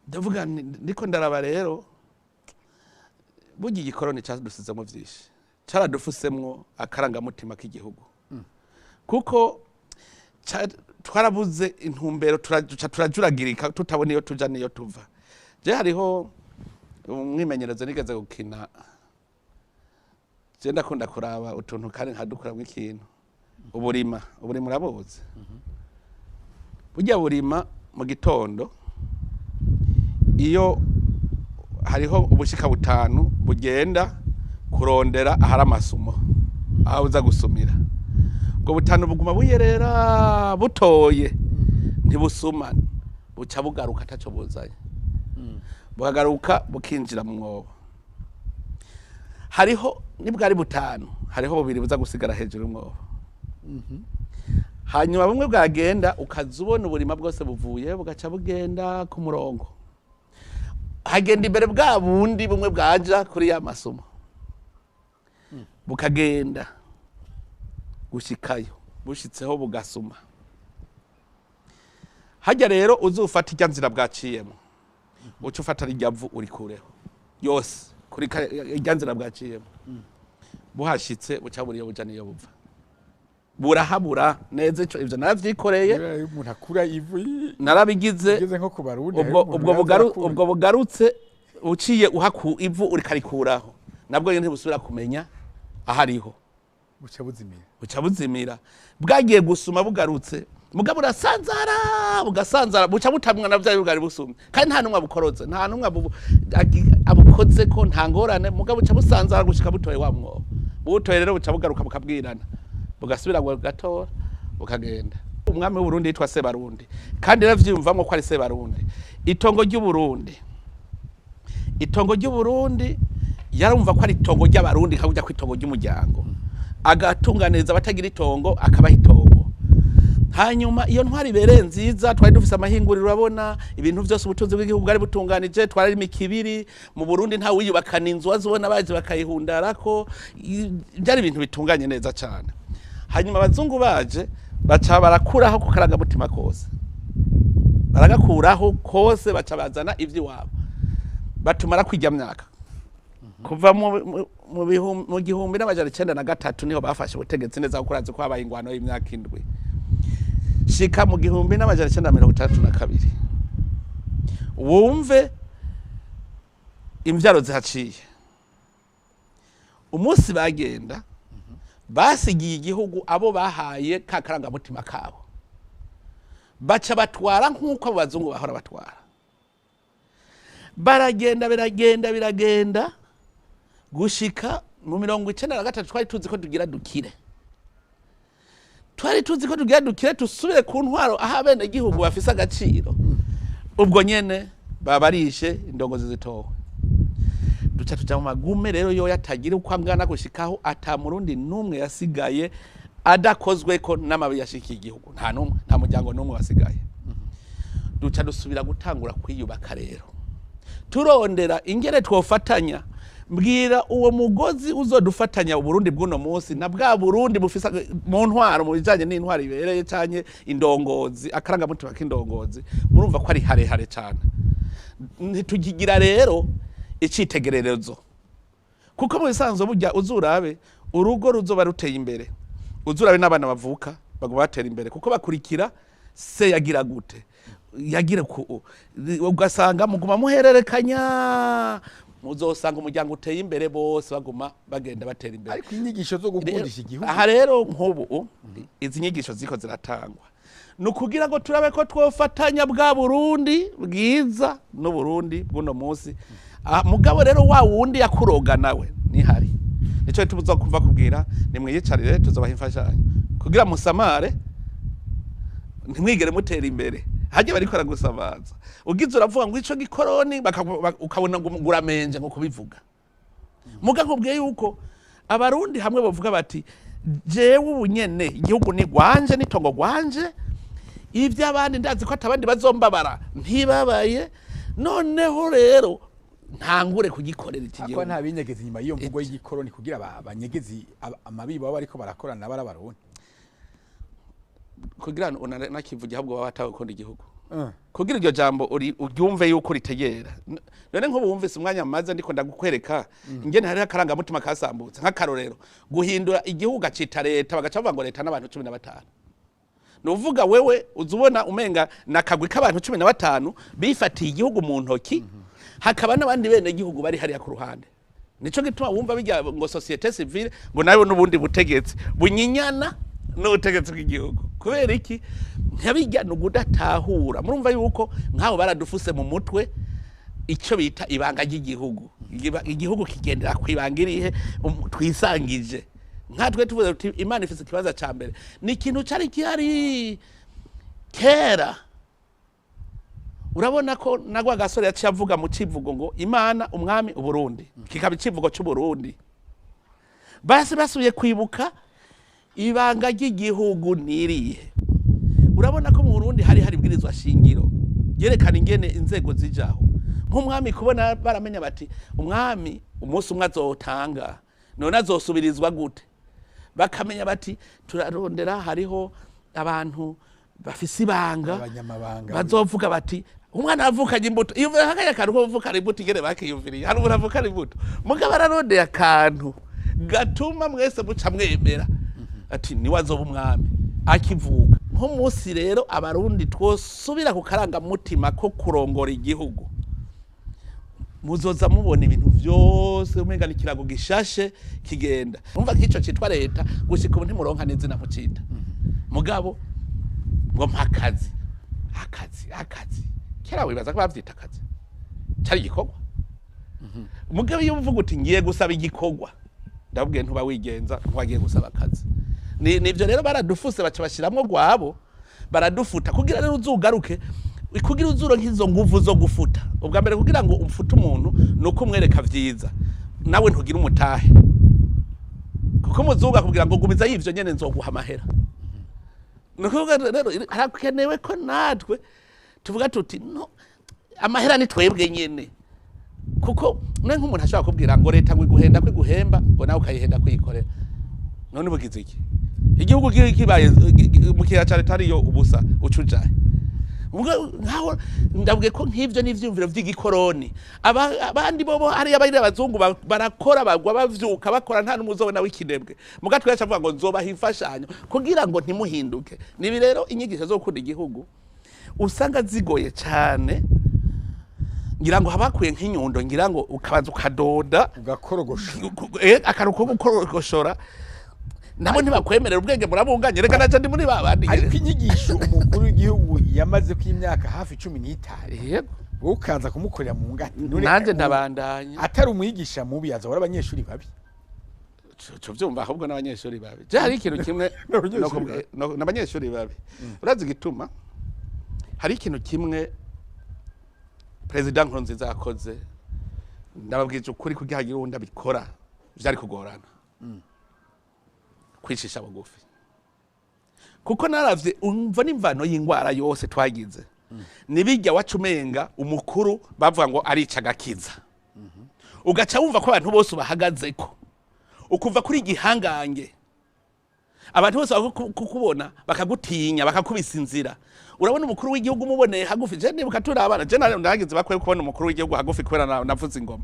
Ndavuga nti, ndiko ndaraba rero, burya igikoroni cadusizemo vyinshi, caradufusemwo akarangamutima k'igihugu, kuko twarabuze intumbero, turaca turajuragirika, tutabona iyo tuja n'iyo tuva. Je hariho umwimenyerezo nigeze gukina. Je ndakunda kuraba utuntu kandi nkadukuramwo ikintu. Uburima, uburima urabuzi? Burya burima mu gitondo, iyo hariho ubushika butanu bugenda kurondera ahari amasumo, aho buza gusumira, ubwo butanu buguma buyerera butoye, ntibusuma, buca bugaruka ataco buzanye, bukagaruka bukinjira mu mwobo. Hariho nibwo ari butanu, hariho bubiri buza gusigara hejuru y'umwobo. Hanyuma bumwe bwagenda, ukaza ubona uburima bwose buvuye, bugaca bugenda ku murongo, hagenda imbere bwa bundi bumwe bwaja kuri ya masumo, bukagenda gushikayo, bushitseho bugasuma. Hajya rero uzufata irya nzira bwaciyemo, uca ufata rirya vu urikureho yose kuri irya nzira bwaciyemo. Buhashitse buca buriyo buja niyo buva, burahabura neza. Ico ivyo naravyikoreye. Niba iyo umuntu akura ivu Narabigize. Igeze nko ku Barundi, Ubwo hariho umuntu ubwo yaza arakura. Ubwo bugarutse uciye uhaku ivu urikarikuraho, nabwo nyene ntibusubira kumenya ahariho. Buca buzimira. Buca buzimira. Bwagiye gusuma, bugarutse, mugabo burasanzara, bugasanzara, buca butamwa na bya bwari busumye, kandi nta numwe abukorotse, nta numwe abukoze ko nta ngorane. Mugabo buca busanzara gushika butoye wa mwobo. Butoye rero buca bugaruka, bukabwirana, bugasubira ngo gatora, bukagenda. Umwami w'Uburundi yitwa Sebarundi, kandi yaravyiyumvamwo ko ari Sebarundi. Itongo ry'Uburundi, itongo ry'Uburundi yarumva ko ari itongo ry'Abarundi, nka ko itongo ry'umuryango, agatunganiriza abatagira itongo, akabaha itongo. Hanyuma iyo ntwari ibereye nziza, twari dufise amahinguriro, urabona ibintu byose, ubutunzi bw'igihugu bwari butunganije. Twararima ikibiri mu Burundi, nta wiyubakana inzu wazibona baje bakayihundarako. Byari ibintu bitunganye neza cyane. Hanyuma abazungu baje baca barakuraho ku karangamutima kose, baragakuraho kose, baca bazana ivy'iwabo, batumara kwijya myaka kuva mu 1903, niho bafashe ubutegetsi neza, kuko urazi ko habaye ingwano y'imyaka 7, shika mu 1962. Wumve imvyaro zihaciye. Umunsi bagenda basigiye igihugu abo bahaye ka karangamutima kabo, baca batwara nk'uko abo bazungu bahora batwara. Baragenda, biragenda, biragenda gushika mu 93. Twari tuzi ko tugira dukire, twari tuzi ko tugira dukire, tusubire ku ntwaro aho abenegihugu bafise agaciro. Ubwo nyene babarishe indongozi zitowe, duca tuja mu magume rero yo yatagira uko angana, gushikaho ata Murundi n'umwe yasigaye adakozweko n'amabi yashikiye igihugu. Nta n'umwe, nta muryango n'umwe wasigaye. Duca dusubira gutangura kwiyubaka rero, turondera ingere twofatanya. Mbwira uwo mugozi uzodufatanya Uburundi bw'uno munsi na bwa Burundi bufise mu ntwaro, mu bijanye n'intwaro ibereye canke indongozi, akarangamutima k'indongozi. Murumva ko ari harehare cane. Ntitukigira rero icitegererezo, kuko mu bisanzwe burya uzurabe urugo ruzoba ruteye imbere, uzurabe n'abana bavuka baguma batera imbere, kuko bakurikira se yagira gute, yagira ku, ugasanga muguma muhererekanya. Muzosanga umuryango uteye imbere, bose baguma bagenda batera imbere. Ariko inyigisho zo gukundisha igihugu. Aha rero nk'ubu izi nyigisho ziko ziratangwa ni ukugira ngo turabe ko twofatanya bwa Burundi bwiza n'Uburundi bw'uno munsi. Ah, mugabo rero wa wundi yakuroga nawe nihari, nico tubuza kuva kubwira nimwiyicarire, tuzobaha imfashanyo kugira musamare, ntimwigere mutera imbere. Hajya bariko aragusamaza, ugize uravuga ngo ico gikoroni, ukabona ngo uramenje ngo kubivuga. Muga nkubwiye yuko Abarundi hamwe bavuga bati: "Jewe ubu nyene igihugu ni gwanje, n'itongo gwanje, ivy'abandi ndazi ko atabandi bazombabara, ntibabaye." Noneho rero Ntangure kugikorera iki Ako gihugu. Nta binyegezi inyuma y'iyo mvugo y'igikoroni kugira banyegezi amabi baba bariko barakorana barabarundi? Kugira ngo nakivuge, ahubwo baba batagukunda igihugu. Kugira iryo jambo uryumve yuko ritegera. None nk'ubu wumvise umwanya maze ndiko ndagukwereka ingene hariho akarangamutima kasambutse, nk'akarorero guhindura igihugu acita leta, bagaca bavuga ngo leta n'abantu 15. Ni uvuga wewe uza ubona umenga nakagwi k'abantu 15 bifatiye igihugu mu ntoki, hakaba n'abandi bene gihugu bari hariya ku ruhande. Nico gituma wumva bijya ngo société civile, ngo nawe n'ubundi butegetsi bunyinyana n'ubutegetsi bw'igihugu. Kubera iki? Ntibijya ni ugudatahura. Murumva yuko nk'abo baradufuse mu mutwe icyo bita ibanga ry'igihugu. Igihugu kigendera ku ibanga irihe? Twisangije nkatwe tuvuze tuti Imana ifise ikibazo ca mbere, ni ikintu cari gihari kera. Urabona ko nagwa gasore yaciye avuga mu civugo ngo Imana, umwami, Uburundi, kikaba icivugo c'Uburundi. Basi basubiye kwibuka ibanga ry'igihugu nirihe. Urabona ko mu Burundi hari ibwirizwa shingiro ryerekana ingene inzego zijaho, nk'umwami kubona baramenya bati umwami umunsi umwe azotanga, none azosubirizwa gute? Bakamenya bati turarondera hariho abantu bafise ibanga, abanyamabanga, bazovuga bati umwana avukanye imbuto. Iyo hakaya kantu ko kuvukana imbuto, ingene bakiyumviriye, hari umuntu avukana imbuto, mugabo ararondeye akantu gatuma mwese muca mwemera ati niwe azoba umwami akivuka. Nk'umunsi rero Abarundi twosubira ku karangamutima ko kurongora igihugu, muzoza mubona ibintu vyose umenga ni ikirago gishashe kigenda. Umva nk'ico citwa leta, gushika ubu ntimuronka n'izina mucita. Mugabo ngo mpa akazi, akazi, akazi. Kera wibaza ko bavyita akazi, cari igikorwa. Mugabo iyo uvuga uti ngiye gusaba igikorwa, ndabwiye ntuba wigenza nk'uwagiye gusaba akazi. Nivyo rero baradufuse, baca bashiramwo rwabo, baradufuta kugira rero uzugaruke, kugira uzuronke izo nguvu zo gufuta. Ubwa mbere, kugira ngo umfute umuntu nuko umwereka vyiza, nawe ntugira umutahe, kuko umuzungu akubwira ngo gumiza y'ivyo nyene, nzoguha amahera. Nukuvuga rero harakenewe ko natwe tuvuga tuti no amahera ni twebwe nyene, kuko ne nk'umuntu ashobora kubwira ngo leta ngo iguhenda ko iguhemba, ngo nawe ukayihenda kuyikorera, none bugize iki? Igihugu kibaye mu kiya ca leta ariyo ubusa, ucujahe? Ubwo nkaho ndabwiye ko nk'ivyo n'ivyumviro vy'igikoroni. Abandi bobo hariya bari abazungu barakora, bagwa bavyuka bakora, nta n'umuzobona w'ikinebwe. Muga twese avuga ngo nzobaha imfashanyo kugira ngo ntimuhinduke. Nibi rero inyigisho zo gukunda igihugu usanga zigoye cane. Ngira ngo habakwiye nk'inyundo, ngira ngo ukabanza ukadoda, ugakorogosha. Akantu ko gukorogoshora. Nabo ntibakwemerera, ubwenge murabunganye. Reka naca ndi muri babandi. Ariko inyigisho umukuru w'igihugu yamaze ko imyaka hafi 15, wowe ukaza kumukorera mu ngati. Nanjye ndabandanya. Atari umwigisha mubi, azahora abanyeshuri babi. Cyo vyumva, ahubwo n'abanyeshuri babi. Je hari ikintu kimwe N'abanyeshuri no n'abanyeshuri babi. Urazi igituma? Hari ikintu kimwe Perezida Nkurunziza yakoze, ndababwije ukuri, kugira hagire uwundi abikora vyari kugorana: kwicisha bugufi. Kuko naravye, umva, n'imvano y'ingwara yose twagize nibijya waca umenga umukuru bavuga ngo arica agakiza, ugaca wumva ko abantu bose bahagazeko, ukuva kuri igihangange, abantu bose bakukubona bakagutinya, bakakubisa inzira. Urabona umukuru w'igihugu umuboneye hagufi, je nibuka turi abana, je nagize bakwiye kubona umukuru w'igihugu hagufi kubera navuze ingoma.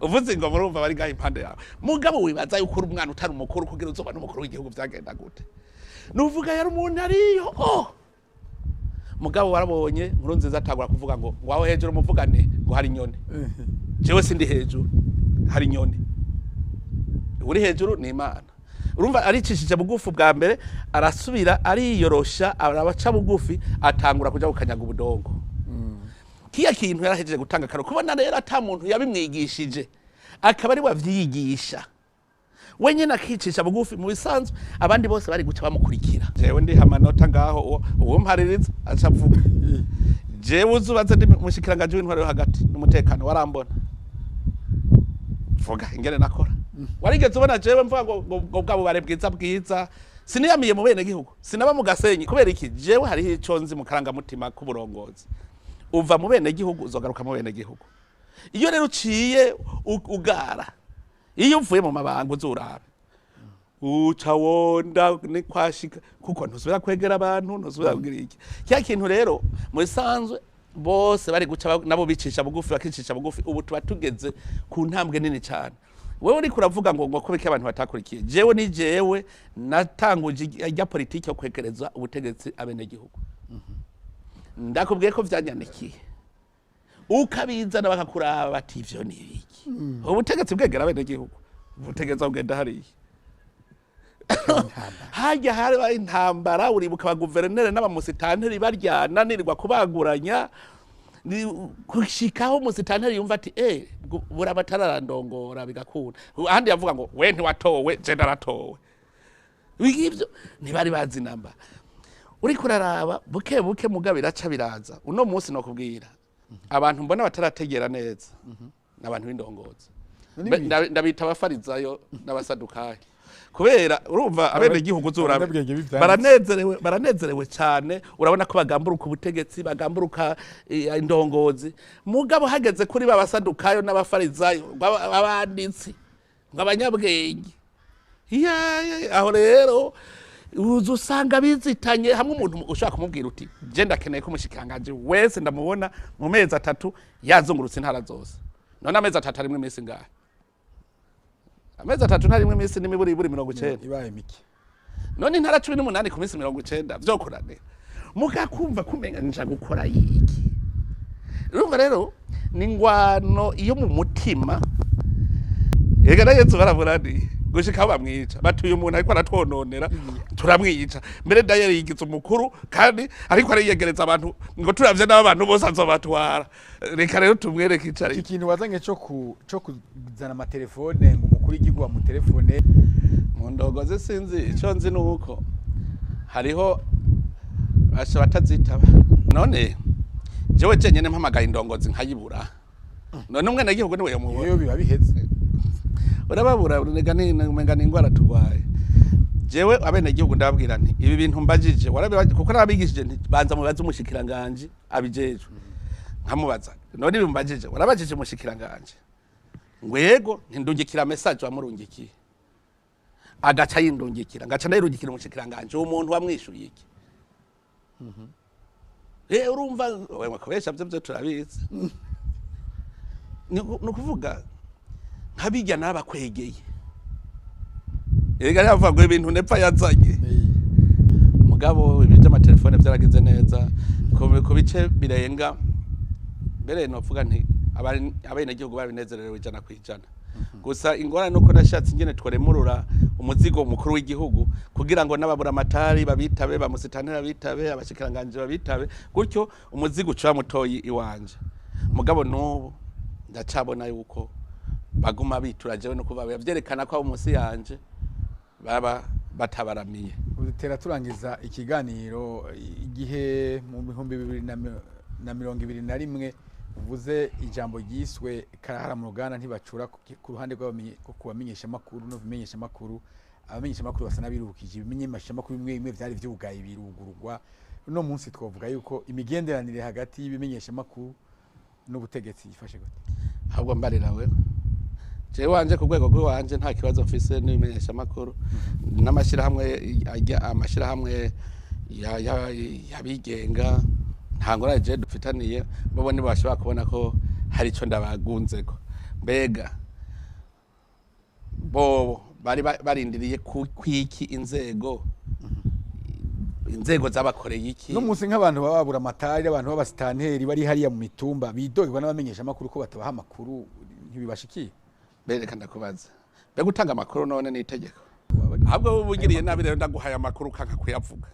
Uvuze ingoma, urumva bari ngaho impande yawe. Mugabo wibaza yuko uri umwana utari umukuru, kugira uzoba n'umukuru w'igihugu vyagenda gute? Nuvuga yari umuntu ariyo, oh! Mugabo warabonye Nkurunziza atangura kuvuga ngo aho hejuru muvugane ngo hari inyoni. Jewe sindi hejuru, hari inyoni. Uri hejuru ni Imana. Urumva aricishije bugufi bwa mbere, arasubira ariyorosha, arabaca bugufi, atangura kuja gukanyaga ubudongo. Kiya kintu yarahejeje gutanga karo. Kubona rero ata muntu yabimwigishije, akaba ari wavyigisha wenyine, akicisha bugufi, mu bisanzwe abandi bose bari guca bamukurikira. Jewe ndiha amanota ngaho, uwo mpaririza aca avuga. Jewe uzubaze ndi mushikiranganje w'intwaro yo hagati n'umutekano, warambona vuga ingene nakora. Warigeze ubona jewe mvuga ngo bwa bubare bwiza bwiza? Siniyamiye mu bene gihugu, sinaba mu Gasenyi. Kubera iki? Jewe hariho ico nzi mu karangamutima k'uburongozi: uva mu bene gihugu, uzogaruka mu bene gihugu. Iyo rero uciye ugara, iyo uvuye mu mabanga uzurabe uca wonda ni kwashika, kuko ntusubira kwegera abantu, ntusubira kugira iki cya kintu. Rero mu bisanzwe bose bari guca nabo bicisha bugufi, bakicisha bugufi. Ubu tuba tugeze ku ntambwe nini cyane. Wewe uriko uravuga ngo ko bike abantu batakurikiye, jewe ni jewe natanguje ijya politiki yo kwegereza ubutegetsi abenegihugu. Ndakubwiye ko vyanyandikiye, ukabizana bakakuraba bati ivyo ni ibiki? Ubutegetsi bwegera abenegihugu, ubutegetsi bugenda hariya hajya hari intambara. Uribuka abaguverineri n'abamusitanteri baryana, nirirwa kubaguranya, gushikaho umusitanteri yumva ati buraba atararandongora bigakunda. Ahandi yavuga ngo we ntiwatowe, je naratowe. Ibyo ntibari bazi namba. Uriko uraraba buke buke, mugabo biraca biraza. Uno munsi nokubwira abantu mbona batarategera neza n'abantu b'indongozi. Ndabita abafarizayo n'abasadukayo, kubera urumva abenegihugu uzurabe Abanyabwenge b'ivyanditse. Baranezerewe cyane. Urabona ko bagamburuka ubutegetsi, bagamburuka indongozi, mugabo hageze kuri ba basadukayo n'abafarizayo, abanditsi ngo abanyabwenge. Ya, aho rero uza usanga bizitanye hamwe. Umuntu ushobora kumubwira uti je ndakeneye ko umushikiranganji wese ndamubona mu mezi 3 yazungurutse intara zose. None amezi 3 arimwo iminsi ngahe? Amezi 3 ntarimwo iminsi n'imiburiburi 90. Ibaye mike. None intara 18 ku minsi 90 vyokoranira, mugakumva kumenga nja gukora yiki? Urumva rero ni ingwano iyo mu mutima. Ega na Yesu baraburaniye gushika aho bamwica, batuye umuntu ariko aratwononera, turamwica. Mbere dayeri yigize umukuru kandi ariko ariyegereza abantu, ngo turavye n'abo abantu bose azobatwara, reka rero tumwereke ico ari. Iki kintu wazanye cyo kuzana amatelefone ngo umukuru w'igihugu amutelefone. Mu ndongozi sinzi, icyo nzi ni uko hariho basha batazitaba. None jewe jenyene mpamagaye indongozi nkayibura, none umwenegihugu niwe yomubona? Iyo biba biheze. Urababura, umenga ni ingwara turwaye. Jewe abenegihugu ndababwira nti ibi bintu mbajije warabibaje, kuko narabigishije nti banza mubaze umushikiranganji abijejwe. Nkamubaza, none ibi mbajije warabajije umushikiranganji? Ngo yego. Ntindungikira message wamurungikiye, agaca yindungikira, ngaca ndayirungikira umushikiranganji. Uwo muntu wamwishuye iki? Urumva wewe kubesha byo turabizi. Ni ukuvuga nkabijya n'abakwegeye. Erega yavuga ngo ibintu nepfa yazanye. Mugabo ibi by'amatelefone byaragize neza ku bice birenga. Mbere novuga nti abenegihugu babinezerewe 100%. Gusa ingorane nuko nashatse ingene tworemurura umuzigo mukuru w'igihugu kugira ngo n'ababuramatari babitabe, bamusitantera babitabe, abashikiranganji babitabe, gutyo umuzigo uca mutoyi iwanje. Mugabo n'ubu ndacabona yuko baguma bitura jewe, no kuva vyerekana ko abo munsi yanje baba batabaramiye. Udutera turangiza ikiganiro, igihe mu 2021 uvuze ijambo ryiswe karahara mu ruganda ntibacura ku ruhande ku bamenyesha makuru no bimenyesha makuru, abamenyesha makuru basa n'abirukije ibimenyesha makuru bimwe bimwe vyari vyugaye birugurugwa. Uno munsi twovuga yuko imigenderanire hagati y'ibimenyesha makuru n'ubutegetsi yifashe gute? Ahubwo mbarira wewe, jewe wanje ku rwego rw'iwanje nta kibazo mfise n'ibimenyesha makuru n'amashyirahamwe ajya amashyirahamwe y'abigenga. Nta ngorane jewe dufitaniye bo, ntibashobora kubona ko hari ico ndabagunzeko. Mbega bobo bari barindiriye kwiki? Inzego zabakoreye iki? No munsi nk'abantu baba babura amatari, abantu b'abasitanteri bari hariya mu mitumba bidogerwa n'abamenyesha makuru ko batabaha amakuru, ntibibashikiye? Mbere ndakubaza, mbega utanga amakuru none ni itegeko? Ahubwo wowe ugiriye nabi rero, ndaguhaye amakuru kanka kuyavuga,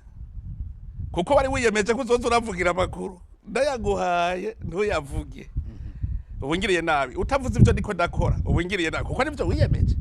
kuko wari wiyemeje ko uzoza uravugira amakuru, ndayaguhaye ntuyavuge, ubu ngiriye nabi. Utavuze ibyo ndiko ndakora, ubu ngiriye nabi, kuko nibyo wiyemeje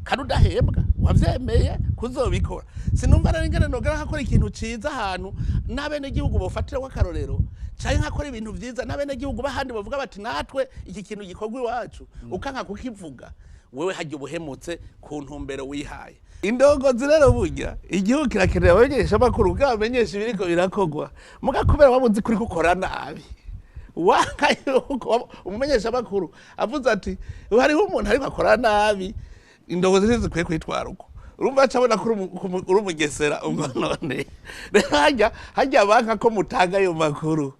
kandi udahembwa wavyemeye kuzobikora. Sinumva rero ingene nogera nkakora ikintu ciza ahantu n'abenegihugu bofatiraho akarorero, canke nkakora ibintu vyiza n'abenegihugu b'ahandi bavuga bati natwe iki kintu gikorwa iwacu, ukanka kukivuga. Wewe hajya ubuhemutse ku ntumbero wihaye. Indongozi rero, burya igihugu kirakenera abamenyesha amakuru kugira bamenyeshe ibiriko birakorwa, muga kubera waba uzi kuri gukora nabi. Wanga yuko umumenyesha makuru avuze ati hariho umuntu ariko akora nabi, indongozi ntizikwiye kwitwara uko. Urumva acabona ko uri umugesera. Ubwo none rero hajya banka ko mutanga ayo makuru,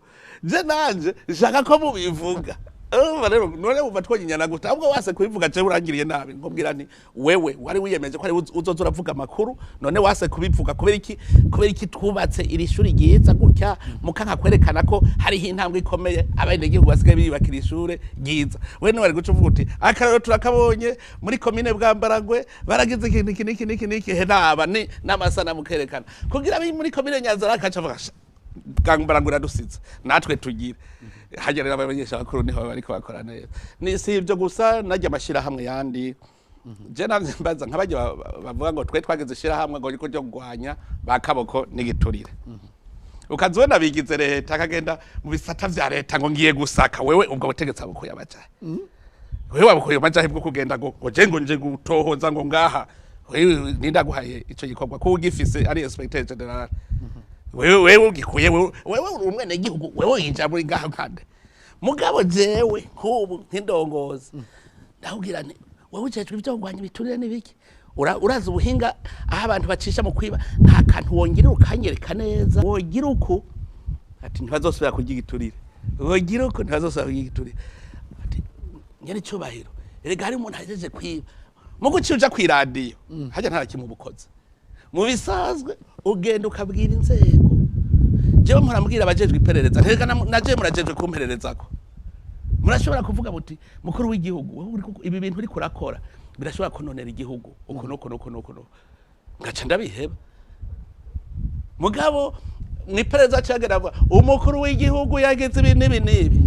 je nanje nshaka ko mubivuga. Urumva rero none wumva twonyinyana gute? Ahubwo wase kubivuga, jewe urangiriye nabi. Nkubwira nti wewe wari wiyemeje ko ari uzoza uravuga amakuru, none wase kubivuga kubera iki? Kubera iki twubatse iri shuri ryiza gutya mukanka kwerekana ko hariho intambwe ikomeye, abenegihugu basigaye biyubakira ishure ryiza? We niwe wari guca uvuga uti akarero turakabonye muri komine Bwambarangwe, baragize ikintu iki n'iki n'iki n'iki, he naba ni n'amasanamu kerekana kugira abi muri komine Nyanzarake aca avuga: "Sha, Bwambarangwe iradusize, natwe tugire hajya." Rero abamenyesha bakuru niho bariko bakora neza. Ni si ibyo gusa, najya amashirahamwe yandi, je navyo mbaza nk'abajya bavuga ngo twe twagize ishirahamwe ngo riko ryo kurwanya ba kaboko n'igiturire, ukazibona bigize leta, akagenda mu bisata vya leta ngo ngiye gusaka. Wewe ubwo butegetsi abukuye amajahe? Wewe wabukuye amajahe bwo kugenda ngo je ngo nje gutohoza ngo ngaha? Wewe nindaguhaye ico gikorwa ko ugifise ari inspecteur général? Wewe ugikuye? Wewe uri umwene gihugu, wewe winjira muri ngaha kandi. Mugabo jewe nk'ubu nk'indongozi ndakubwira nti wewe ujejwe ibyo kurwanya ibiturire n'ibiki, urazi ubuhinga aho abantu bacisha mu kwiba, nta kantu wongera ukanyereka neza wogira uku ati ntibazosubira kurya igiturire, wogira uku ntibazosubira kurya igiturire. Ati nyene icyubahiro, erega hari umuntu ahejeje kwiba, mu guca uja kw'iradiyo hajya nta kimwe ubukoze. Mu bisanzwe ugenda ukabwira inzego. Jewe mpora abajejwe iperereza, ntereka naje murajejwe kumpererezako. Murashobora kuvuga muti mukuru w'igihugu, wowe ibi bintu uriko urakora birashobora kononera igihugu uku nuku nuku nuku nuku, ngaca ndabiheba. Mugabo mw'iperereza cagera avuga umukuru w'igihugu yagize ibi n'ibi n'ibi,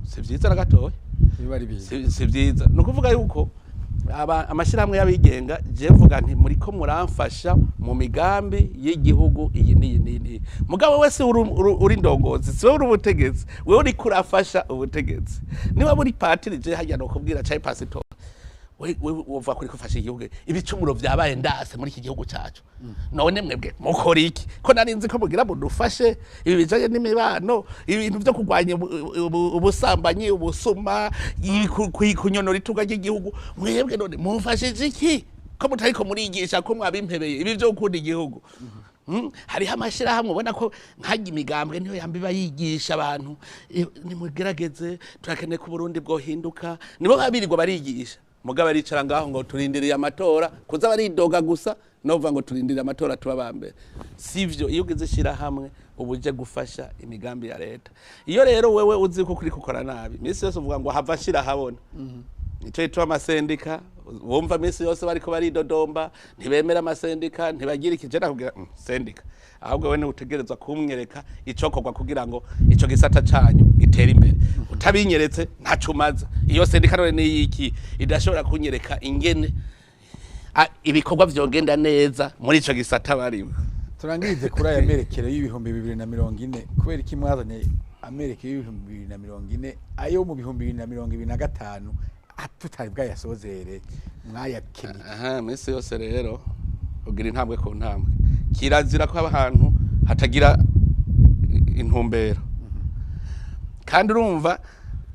si vyiza na gatoya. Biba ari bibi. Si vyiza. Ni ukuvuga yuko amashyirahamwe y'abigenga, je mvuga nti muriko muramfasha mu migambi y'igihugu iyi n'iyi n'iyi n'iyi. Mugabo wese uri ndongozi, si wowe uri ubutegetsi, wewe uriko urafasha ubutegetsi. Niba muri patiri, je hajya nokubwira, canke pasitori, we wova kuri kufasha igihugu. Ibicumuro vyabaye ndase muri iki gihugu cacu, none mwebwe mukora iki? Ko nari nzi ko mugira mudufashe ibi bijanye n'imibano, ibintu vyo kurwanya ubusambanyi, ubusuma, kunyonora itunga ry'igihugu, mwebwe none mumfashije iki ko mutariko murigisha, ko mwabimpebeye ibi vyo gukunda igihugu? Hariho amashirahamwe ubona ko nkajya imigambwe niyo yamba iba yigisha abantu, nimugerageze, turakeneye ko Uburundi bwohinduka. Nibo babirirwa barigisha, mugabo aricara ngaho ngo turindiriye amatora, kuza baridoga gusa novuga ngo turindiriye amatora tuba ba mbere. Sivyo. Iyo ugize ishirahamwe uba uje gufasha imigambi ya leta. Iyo rero wewe uzi ko kuri gukora nabi, iminsi yose uvuga ngo hava nshira habona. Nico gituma amasendika wumva iminsi yose bariko baridodomba, ntibemera amasendika, ntibagira iki. Je nakubwira sendika, ahubwo wewe utegerezwa kumwereka icokorwa kugira ngo ico gisata canyu gitere imbere. Utabinyeretse ntaco umaza. Iyo sendika none niyiki idashobora kunyereka ingene ibikorwa vyogenda neza muri ico gisata barimo? Turangirize kuri aya merekero y'2040. Kubera iki mwazanye amerekero y'2040, ayo mu 2025 tutari bwayasozere? Mwayakeniye? Aha minsi yose rero ugira intambwe ku ntambwe. Kirazira ko ahantu hatagira intumbero, kandi urumva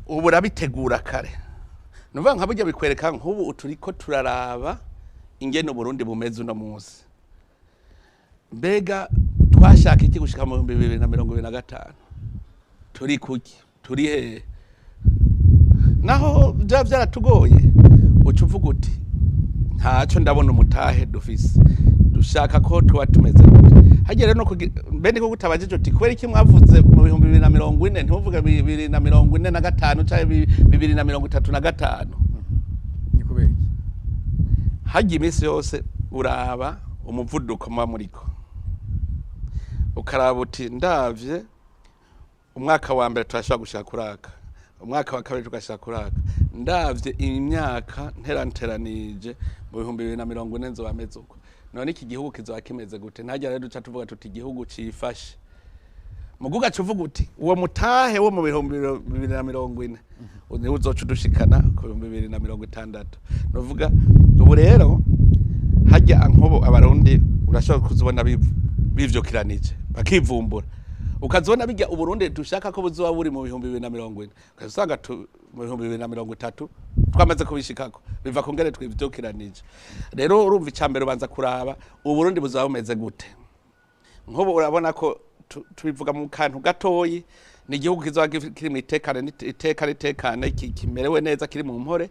ubu urabitegura kare. Nuvuga nka burya bikwereka nk'ubu turiko turaraba ingene Uburundi bumeze uno munsi, mbega twashaka iki gushika mu 2025, turi kuki, turi hehe? Naho byaba byaratugoye, uca uvuga uti ntaco ndabona, umutahe dufise dushaka ko tuba tumeze gute? Hagiye rero no mbe niko kutabajije uti kubera iki mwavuze mu 2040, ntimuvuge 2045 canke 2035? Ni kubera iki? Hagiye iminsi yose uraba umuvuduko muba muriko, ukaraba uti ndavye umwaka wa mbere turashobora gushika kuraka, umwaka wa kabiri tugashika kuraka, ndavye imyaka nteranteranije mu 2040 nzoba meze uko. None iki gihugu kizoba kimeze gute? Ntajya rero duca tuvuga tuti igihugu cifashe mugu, ugaca uvuga uti uwo mutahe wo mu 2040 niwo uzoca udushikana ku 2060. Nuvuga ubu rero hajya nkubu abarundi urashobora kuzibona bivyukiranije bakivumbura. Ukazibona bijya Uburundi dushaka ko buzoba buri mu 2040, ukazusanga mu 2030 twamaze kubishikako. Biva ku ngene twivyokiranije. Rero urumva, icambere ubanza kuraba Uburundi buzoba bumeze gute. Nk'ubu urabona ko tubivuga mu kantu gatoyi, ni igihugu kizoba kiri mu itekane, iteka ritekane, kimerewe neza, kiri mu mpore,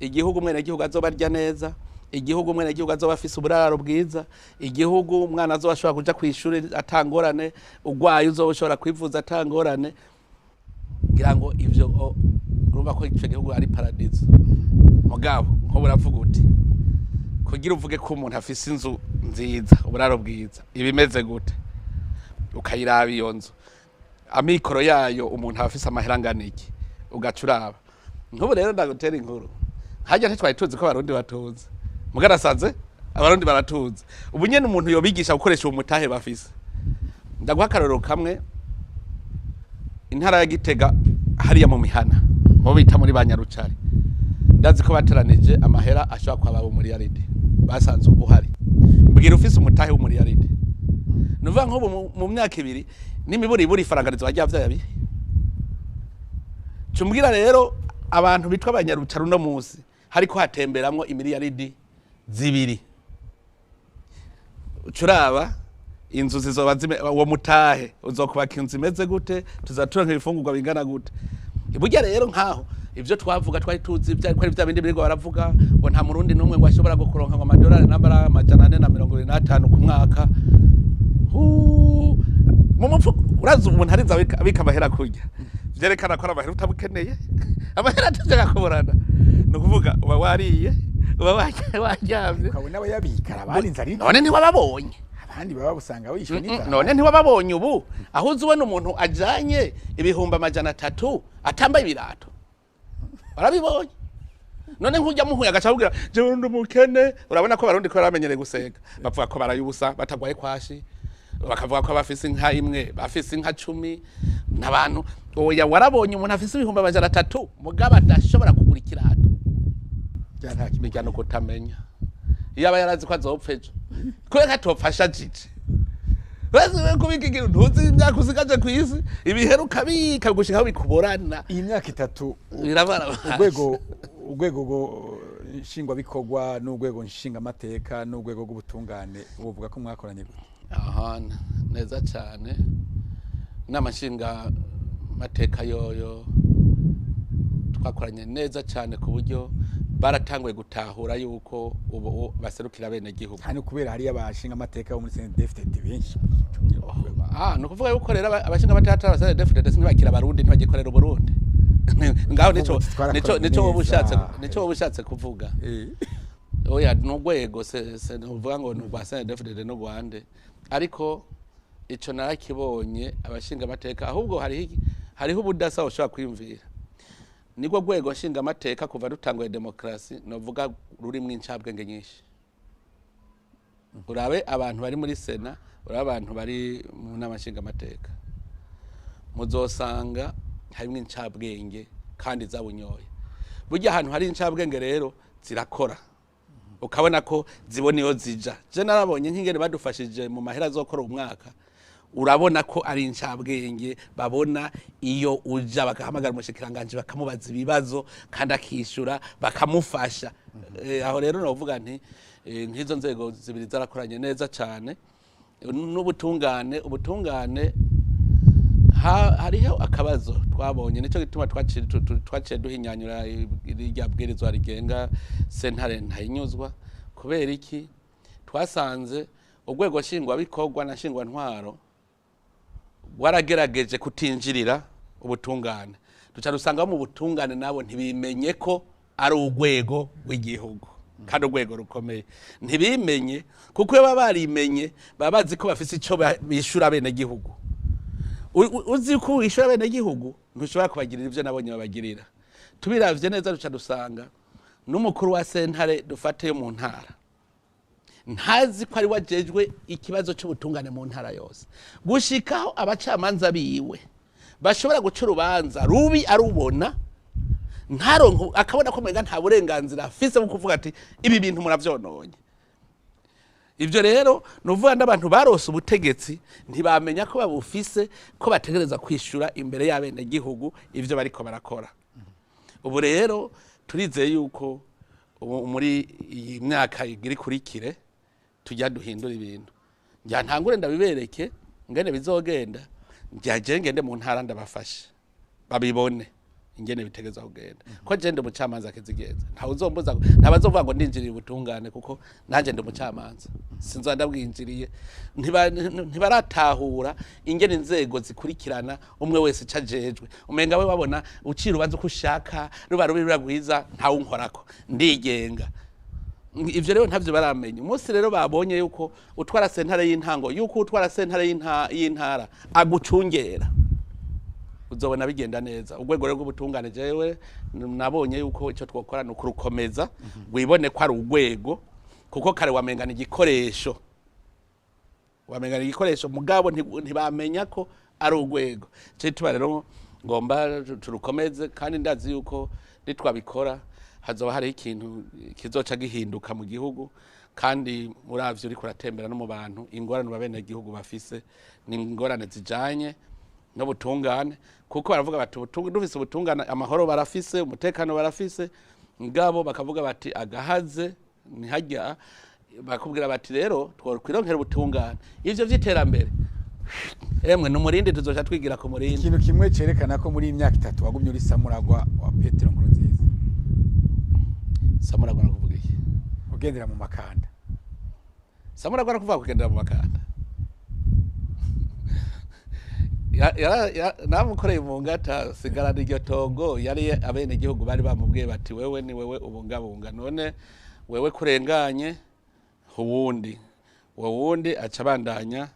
igihugu umwene gihugu azoba arya neza, igihugu umwene gihugu azoba afise uburaro bwiza, igihugu umwana azoba ashobora kuja kw'ishuri atangorane, urwaye uzoba ushobora kwivuza atangorane. Ngira ngo ivyo urumva ko ico gihugu ari paradizo. Mugabo nko buravuga uti kugira uvuge ko umuntu afise inzu nziza, uburaro bwiza, ibimeze gute? Ukayiraba iyo nzu, amikoro yayo, umuntu aba afise amahera angana iki, ugaca uraba. Nk'ubu rero ndagutera inkuru, hajya ntitwari tuzi ko Abarundi batunze, mugarasanze Abarundi baratunze. Ubu nyene umuntu yobigisha gukoresha uwo mutahe bafise. Ndaguha akarorero kamwe: intara ya Gitega, hariya mu mihana mu bita muri ba Nyarucari, ndazi ko bateranije amahera ashobora kuba umuriyaridi basanze uhari. Mbwira ufise umutahe w'umuriyaridi, nuvuga nk'ubu mu myaka 2 n'imiburiburi ifaranga rizoba ryavyaye abiri. Cumbwira rero abantu bitwa abanyarucari uno munsi hariko hatemberamwo imiliyaridi 2, curaba inzu zizoba uwo mutahe uzokubaka inzu imeze gute? Tuzaturonka ibifungurwa bingana gute? Burya rero nkaho ivyo twavuga twari tuzi ko ari vya bindi birirwa baravuga ngo nta Murundi n'umwe ngo ashobora kuronka ngo amadolari nambara 475 ku mwaka. Huu, mu mufuko urazi umuntu ariza abika amahera kurya, vyerekana ko ari amahera utabukeneye, amahera atajya kuburana. Ni ukuvuga uba wariye, uba waryamye. Ukabona abayabika abarinze ari None ntiwababonye? Abandi baba usanga wishwe n'inzara. None ntiwababonye ubu aho uzi ubona umuntu ajanye 300,000 atambaye ibirato? Warabibonye? None nk'ujya muhuye agaca akubwira: "Jewe ndi umukene." Urabona ko Abarundi ko baramenyereye gusenga, bavuga ko baraye ubusa, batagwaye kwashi, bakavuga ko bafise inka imwe, bafise inka 10 n'abantu. Oya, warabonye umuntu afise 300,000 mugabo adashobora kugura ikirato? Bya nta kimwe. Bijya no kutamenya. Iyo aba yarazi ko azopfa ejo, kubera ko atopfasha jije wese kubika ikintu, ntuzi imyaka usigaje ku isi, ibihera ukabika gushika aho bikuborana. Iyi myaka 3 Birabara. Urwego rwo nshingwabikorwa n'urwego nshingamateka n'urwego rw'ubutungane, ubuvuga ko mwakoranye gute? Aha neza cyane. Inama nshinga mateka yoyo twakoranye neza cyane, ku buryo baratanguye gutahura yuko ubu baserukira bene gihugu. Hano kubera hariyo abashingamateka bo muri CNDD-FDD benshi. Ah, ni ukuvuga yuko rero abashinga amateka aba CNDD-FDD ntibakira Abarundi, ntibagikorera Uburundi. Ngaho nico Twarakoranye nico wowe ushatse neza. Nico wowe ushatse kuvuga. Oya, n'urwego se nuvuga ngo ni urwa CNDD-FDD n'urwande, ariko ico narakibonye, abashinga amateka ahubwo hariho ubudasa ushobora kwiyumvira. Nibwo rwego nshinga amateka kuva dutanguye demokarasi novuga rurimwo incabwenge nyinshi. Urabe abantu bari muri Sena, urabe abantu bari mu nama nshinga amateka, muzosanga harimwo incabwenge kandi zabunyoye. Burya ahantu hari incabwenge rero zirakora, ukabona ko zibona iyo zija. Je narabonye nk'ingene badufashije mu mahera azokora umwaka, urabona ko ari incabwenge, babona iyo uja, bagahamagara umushikiranganji bakamubaza ibibazo kandi akishura, bakamufasha. Aho rero novuga nti nk'izo nzego zibiri zarakoranye neza cyane. N'ubutungane, ubutungane hariho akabazo twabonye, nicyo gituma twaciye duhinyanyura irya bwirizwa rigenga sentare ntayinyuzwa. Kubera iki? Twasanze urwego nshingwabikorwa na nshingwantwaro rwaragerageje kutinjirira ubutungane, duca dusanga mu butungane nabo ntibimenye ko ari urwego rw'igihugu kandi urwego rukomeye. Ntibimenye kuko iyo baba barimenye baba bazi ko bafise ico bishura abenegihugu. Uzi ko wishyura abenegihugu, ntushobora kubagirira ibyo nabonye babagirira. Tubiravye neza, duca dusanga n'umukuru wa sentare dufate yo mu ntara ntazi ko ari wajejwe ikibazo cy'ubutungane mu ntara yose, gushikaho abacamanza biwe bashobora guca urubanza rubi arubona, ntaronke, akabona ko mwenga nta burenganzira afise bwo kuvuga ati: "Ibi bintu muravyononye." Ivyo rero nuvuga n'abantu barose ubutegetsi ntibamenya ko babufise, ko bategereza kwishura imbere y'abenegihugu ivyo bariko barakora. Ubu rero turizeye yuko ubu muri iyi myaka igira ikurikire tujya duhindura ibintu. Njya ntangure ndabibereke ngene bizogenda, njya je ngende mu ntara ndabafashe babibone ingene bitegeza kugenda. Ko je ndi umucamanza kizigenza, ntawe uzombuza, ntabazovuga ngo ndinjiriye ubutungane, kuko nanje ndi umucamanza, sinzoba ndabwinjiriye. Ntibaratahura ingene inzego zikurikirana umwe wese ico ajejwe. Umenga we wabona ucira urubanza uko ushaka, ruba rubi ruba rwiza, ntawe unkorako, ndigenga. Ivyo rero ntavyo baramenya. Umunsi rero babonye yuko utwara sentare y'intango, yuko utwara sentare y'intara agucungera, uzobona bigenda neza. Urwego rero rw'ubutungane jewe nabonye yuko icyo twokora ni ukurukomeza, wibone ko ari urwego, kuko kare wamengana igikoresho, wamengana igikoresho mugabo ntibamenya ko ari urwego. Cyo tuba rero ngomba turukomeze, kandi ndazi yuko nitwabikora hazoba hariho ikintu kizoca gihinduka mu gihugu. Kandi muravyo uriko uratembera no mu bantu, ingorane abenegihugu bafise ni ingorane zijanye n'ubutungane, kuko baravuga bati dufise ubutungane, amahoro barafise, umutekano barafise, ngabo bakavuga bati agahaze ntihajya, bakubwira bati rero twokwironkera ubutungane, ivyo vy'iterambere emwe n'umurindi tuzoca twigira ku murindi. Ikintu kimwe cerekana ko muri iyi myaka itatu wagumye uri Samuragwa wa Petero Nkurunziza. Samuragwa nakuvuga iki? Ugendera mu makanda. Samuragwa nakuvuga kugendera mu makanda. Namukoreye mu ngata sigarana iryo tongo, yari abenegihugu bari bamubwiye bati wewe ni wewe ubungabunga, none wewe kurenganye uwundi, uwo wundi aca abandanya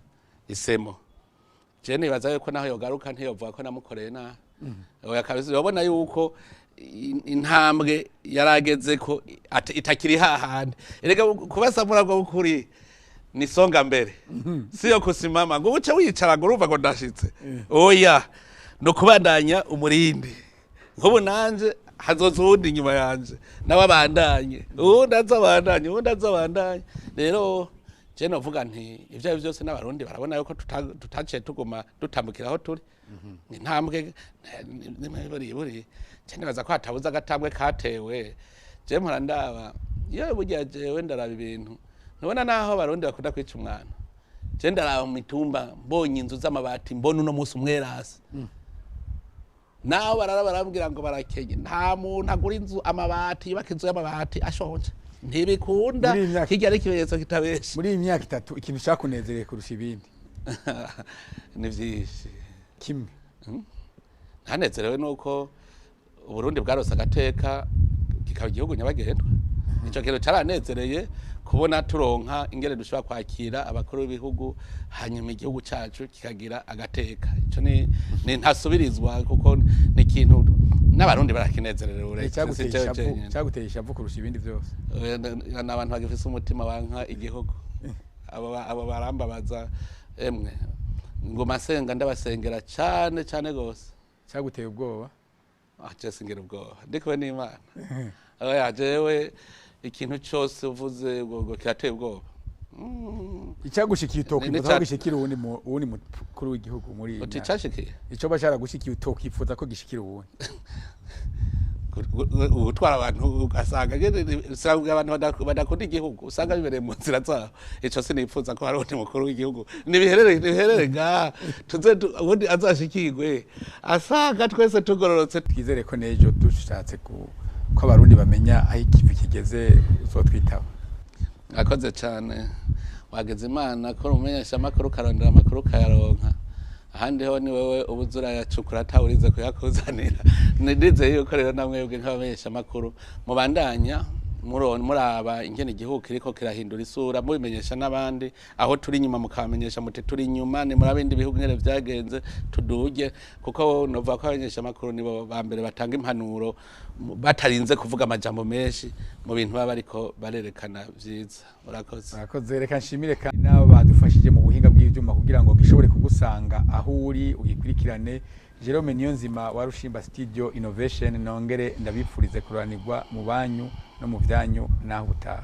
isemo. Je nibaza yuko naho yogaruka ntiyovuga ko namukoreye nabi. Oya kabisa, urabona yuko intambwe yarageze ko itakiri hahandi. Erega kuba Samuragwa w'ukuri ni songa mbere, siyo kusimama ngo uce wicara ngo urumva ngo ndashitse. Oya, no kubandanya umurindi. Nk'ubu nanje hazoza uwundi inyuma yanje nawe abandanye, uwundi azabandanye, uwundi azabandanye. Rero je novuga nti ivyo ari vyose n'abarundi barabona yuko tutaciye tuguma dutambukira aho turi. Ni intambwe buri buri. Je nibaza ko hatabuze agatambwe katewe. Je mpora ndaba iyo burya jewe ndaraba ibintu, ntubona naho abarundi bakunda kwica umwana. Je ndaraba mu mitumba mbonye inzu z'amabati, mbona uno munsi umwerasi. Naho barara barambwira ngo barakenye, nta muntu agura inzu amabati, yubaka inzu y'amabati ashonje, ntibikunda. Muri iyi myaka Hirya ari ikimenyetso kitabesha. Muri iyi myaka itatu ikintu cyakunezereye kurusha ibindi? Ni vyinshi. Kimwe. Ntanezerewe nuko Uburundi bwarose agateka kikaba igihugu nyabagendwa. Ico kintu caranezereye, kubona turonka ingene dushobora kwakira abakuru b'ibihugu, hanyuma igihugu cacu kikagira agateka. Ico ni ntasubirizwa, kuko ni ikintu n'abarundi barakinezerewe uretse Icyaguteye si jewe ishavu, jenyene. cyaguteye ishavu kurusha ibindi byose? Ni abantu bagifise umutima wanka igihugu. Abo barambabaza emwe, nguma nsenga ndabasengera cane cane gose. Cyaguteye ubwoba? Ah, je singira ubwoba, ndi kumwe n'Imana. Oya, jewe ikintu cose uvuze ngo kirateye ubwoba. Icyagushikiye utokwifuza ko gishikira uwundi mukuru w'igihugu muri iyi Uti myaka? Icashikiye? Ico ba caragushikiye utokwifuza ko gishikira uwundi? Gutwara abantu ugasanga nyene, usanga abantu badakunda igihugu, usanga bibereye mu nzira zabo. Ico sinipfuza ko hari uwundi mukuru w'igihugu. Nibiherere ngaha, tuze uwundi azashikirwe asanga twese tugororotse. Twizere ko n'ejo dushatse ko abarundi bamenya aho ikivi kigeze uzotwitaba. Akoze cane, wageze Imana ko umumenyesha amakuru ukarondera amakuru ukayaronka, ahandi ho ni wewe ubuze urayacukura atawurize kuyakuzanira. Ndizeye yuko rero namwebwe nk'abamenyesha amakuru mubandanya muraba ingene igihugu kiriko kirahindura isura, mubimenyesha n'abandi aho turi inyuma, mukabamenyesha muti turi inyuma, ni muri abindi bihugu ingene vyagenze tuduge, kuko novuga ko abamenyesha amakuru nibo ba mbere batanga impanuro batarinze kuvuga amajambo menshi mu bintu baba bariko barerekana vyiza. Urakoze. Murakoze. Reka nshimire kandi n'abo badufashije mu buhinga bw'ivyuma kugira ngo gishobore kugusanga aho uri ugikurikirane. Jerome Niyonzima wa Rushimba Studio Innovation, nongere ndabipfurize kuranirwa mu banyu no mu vyanyu, naho utaha.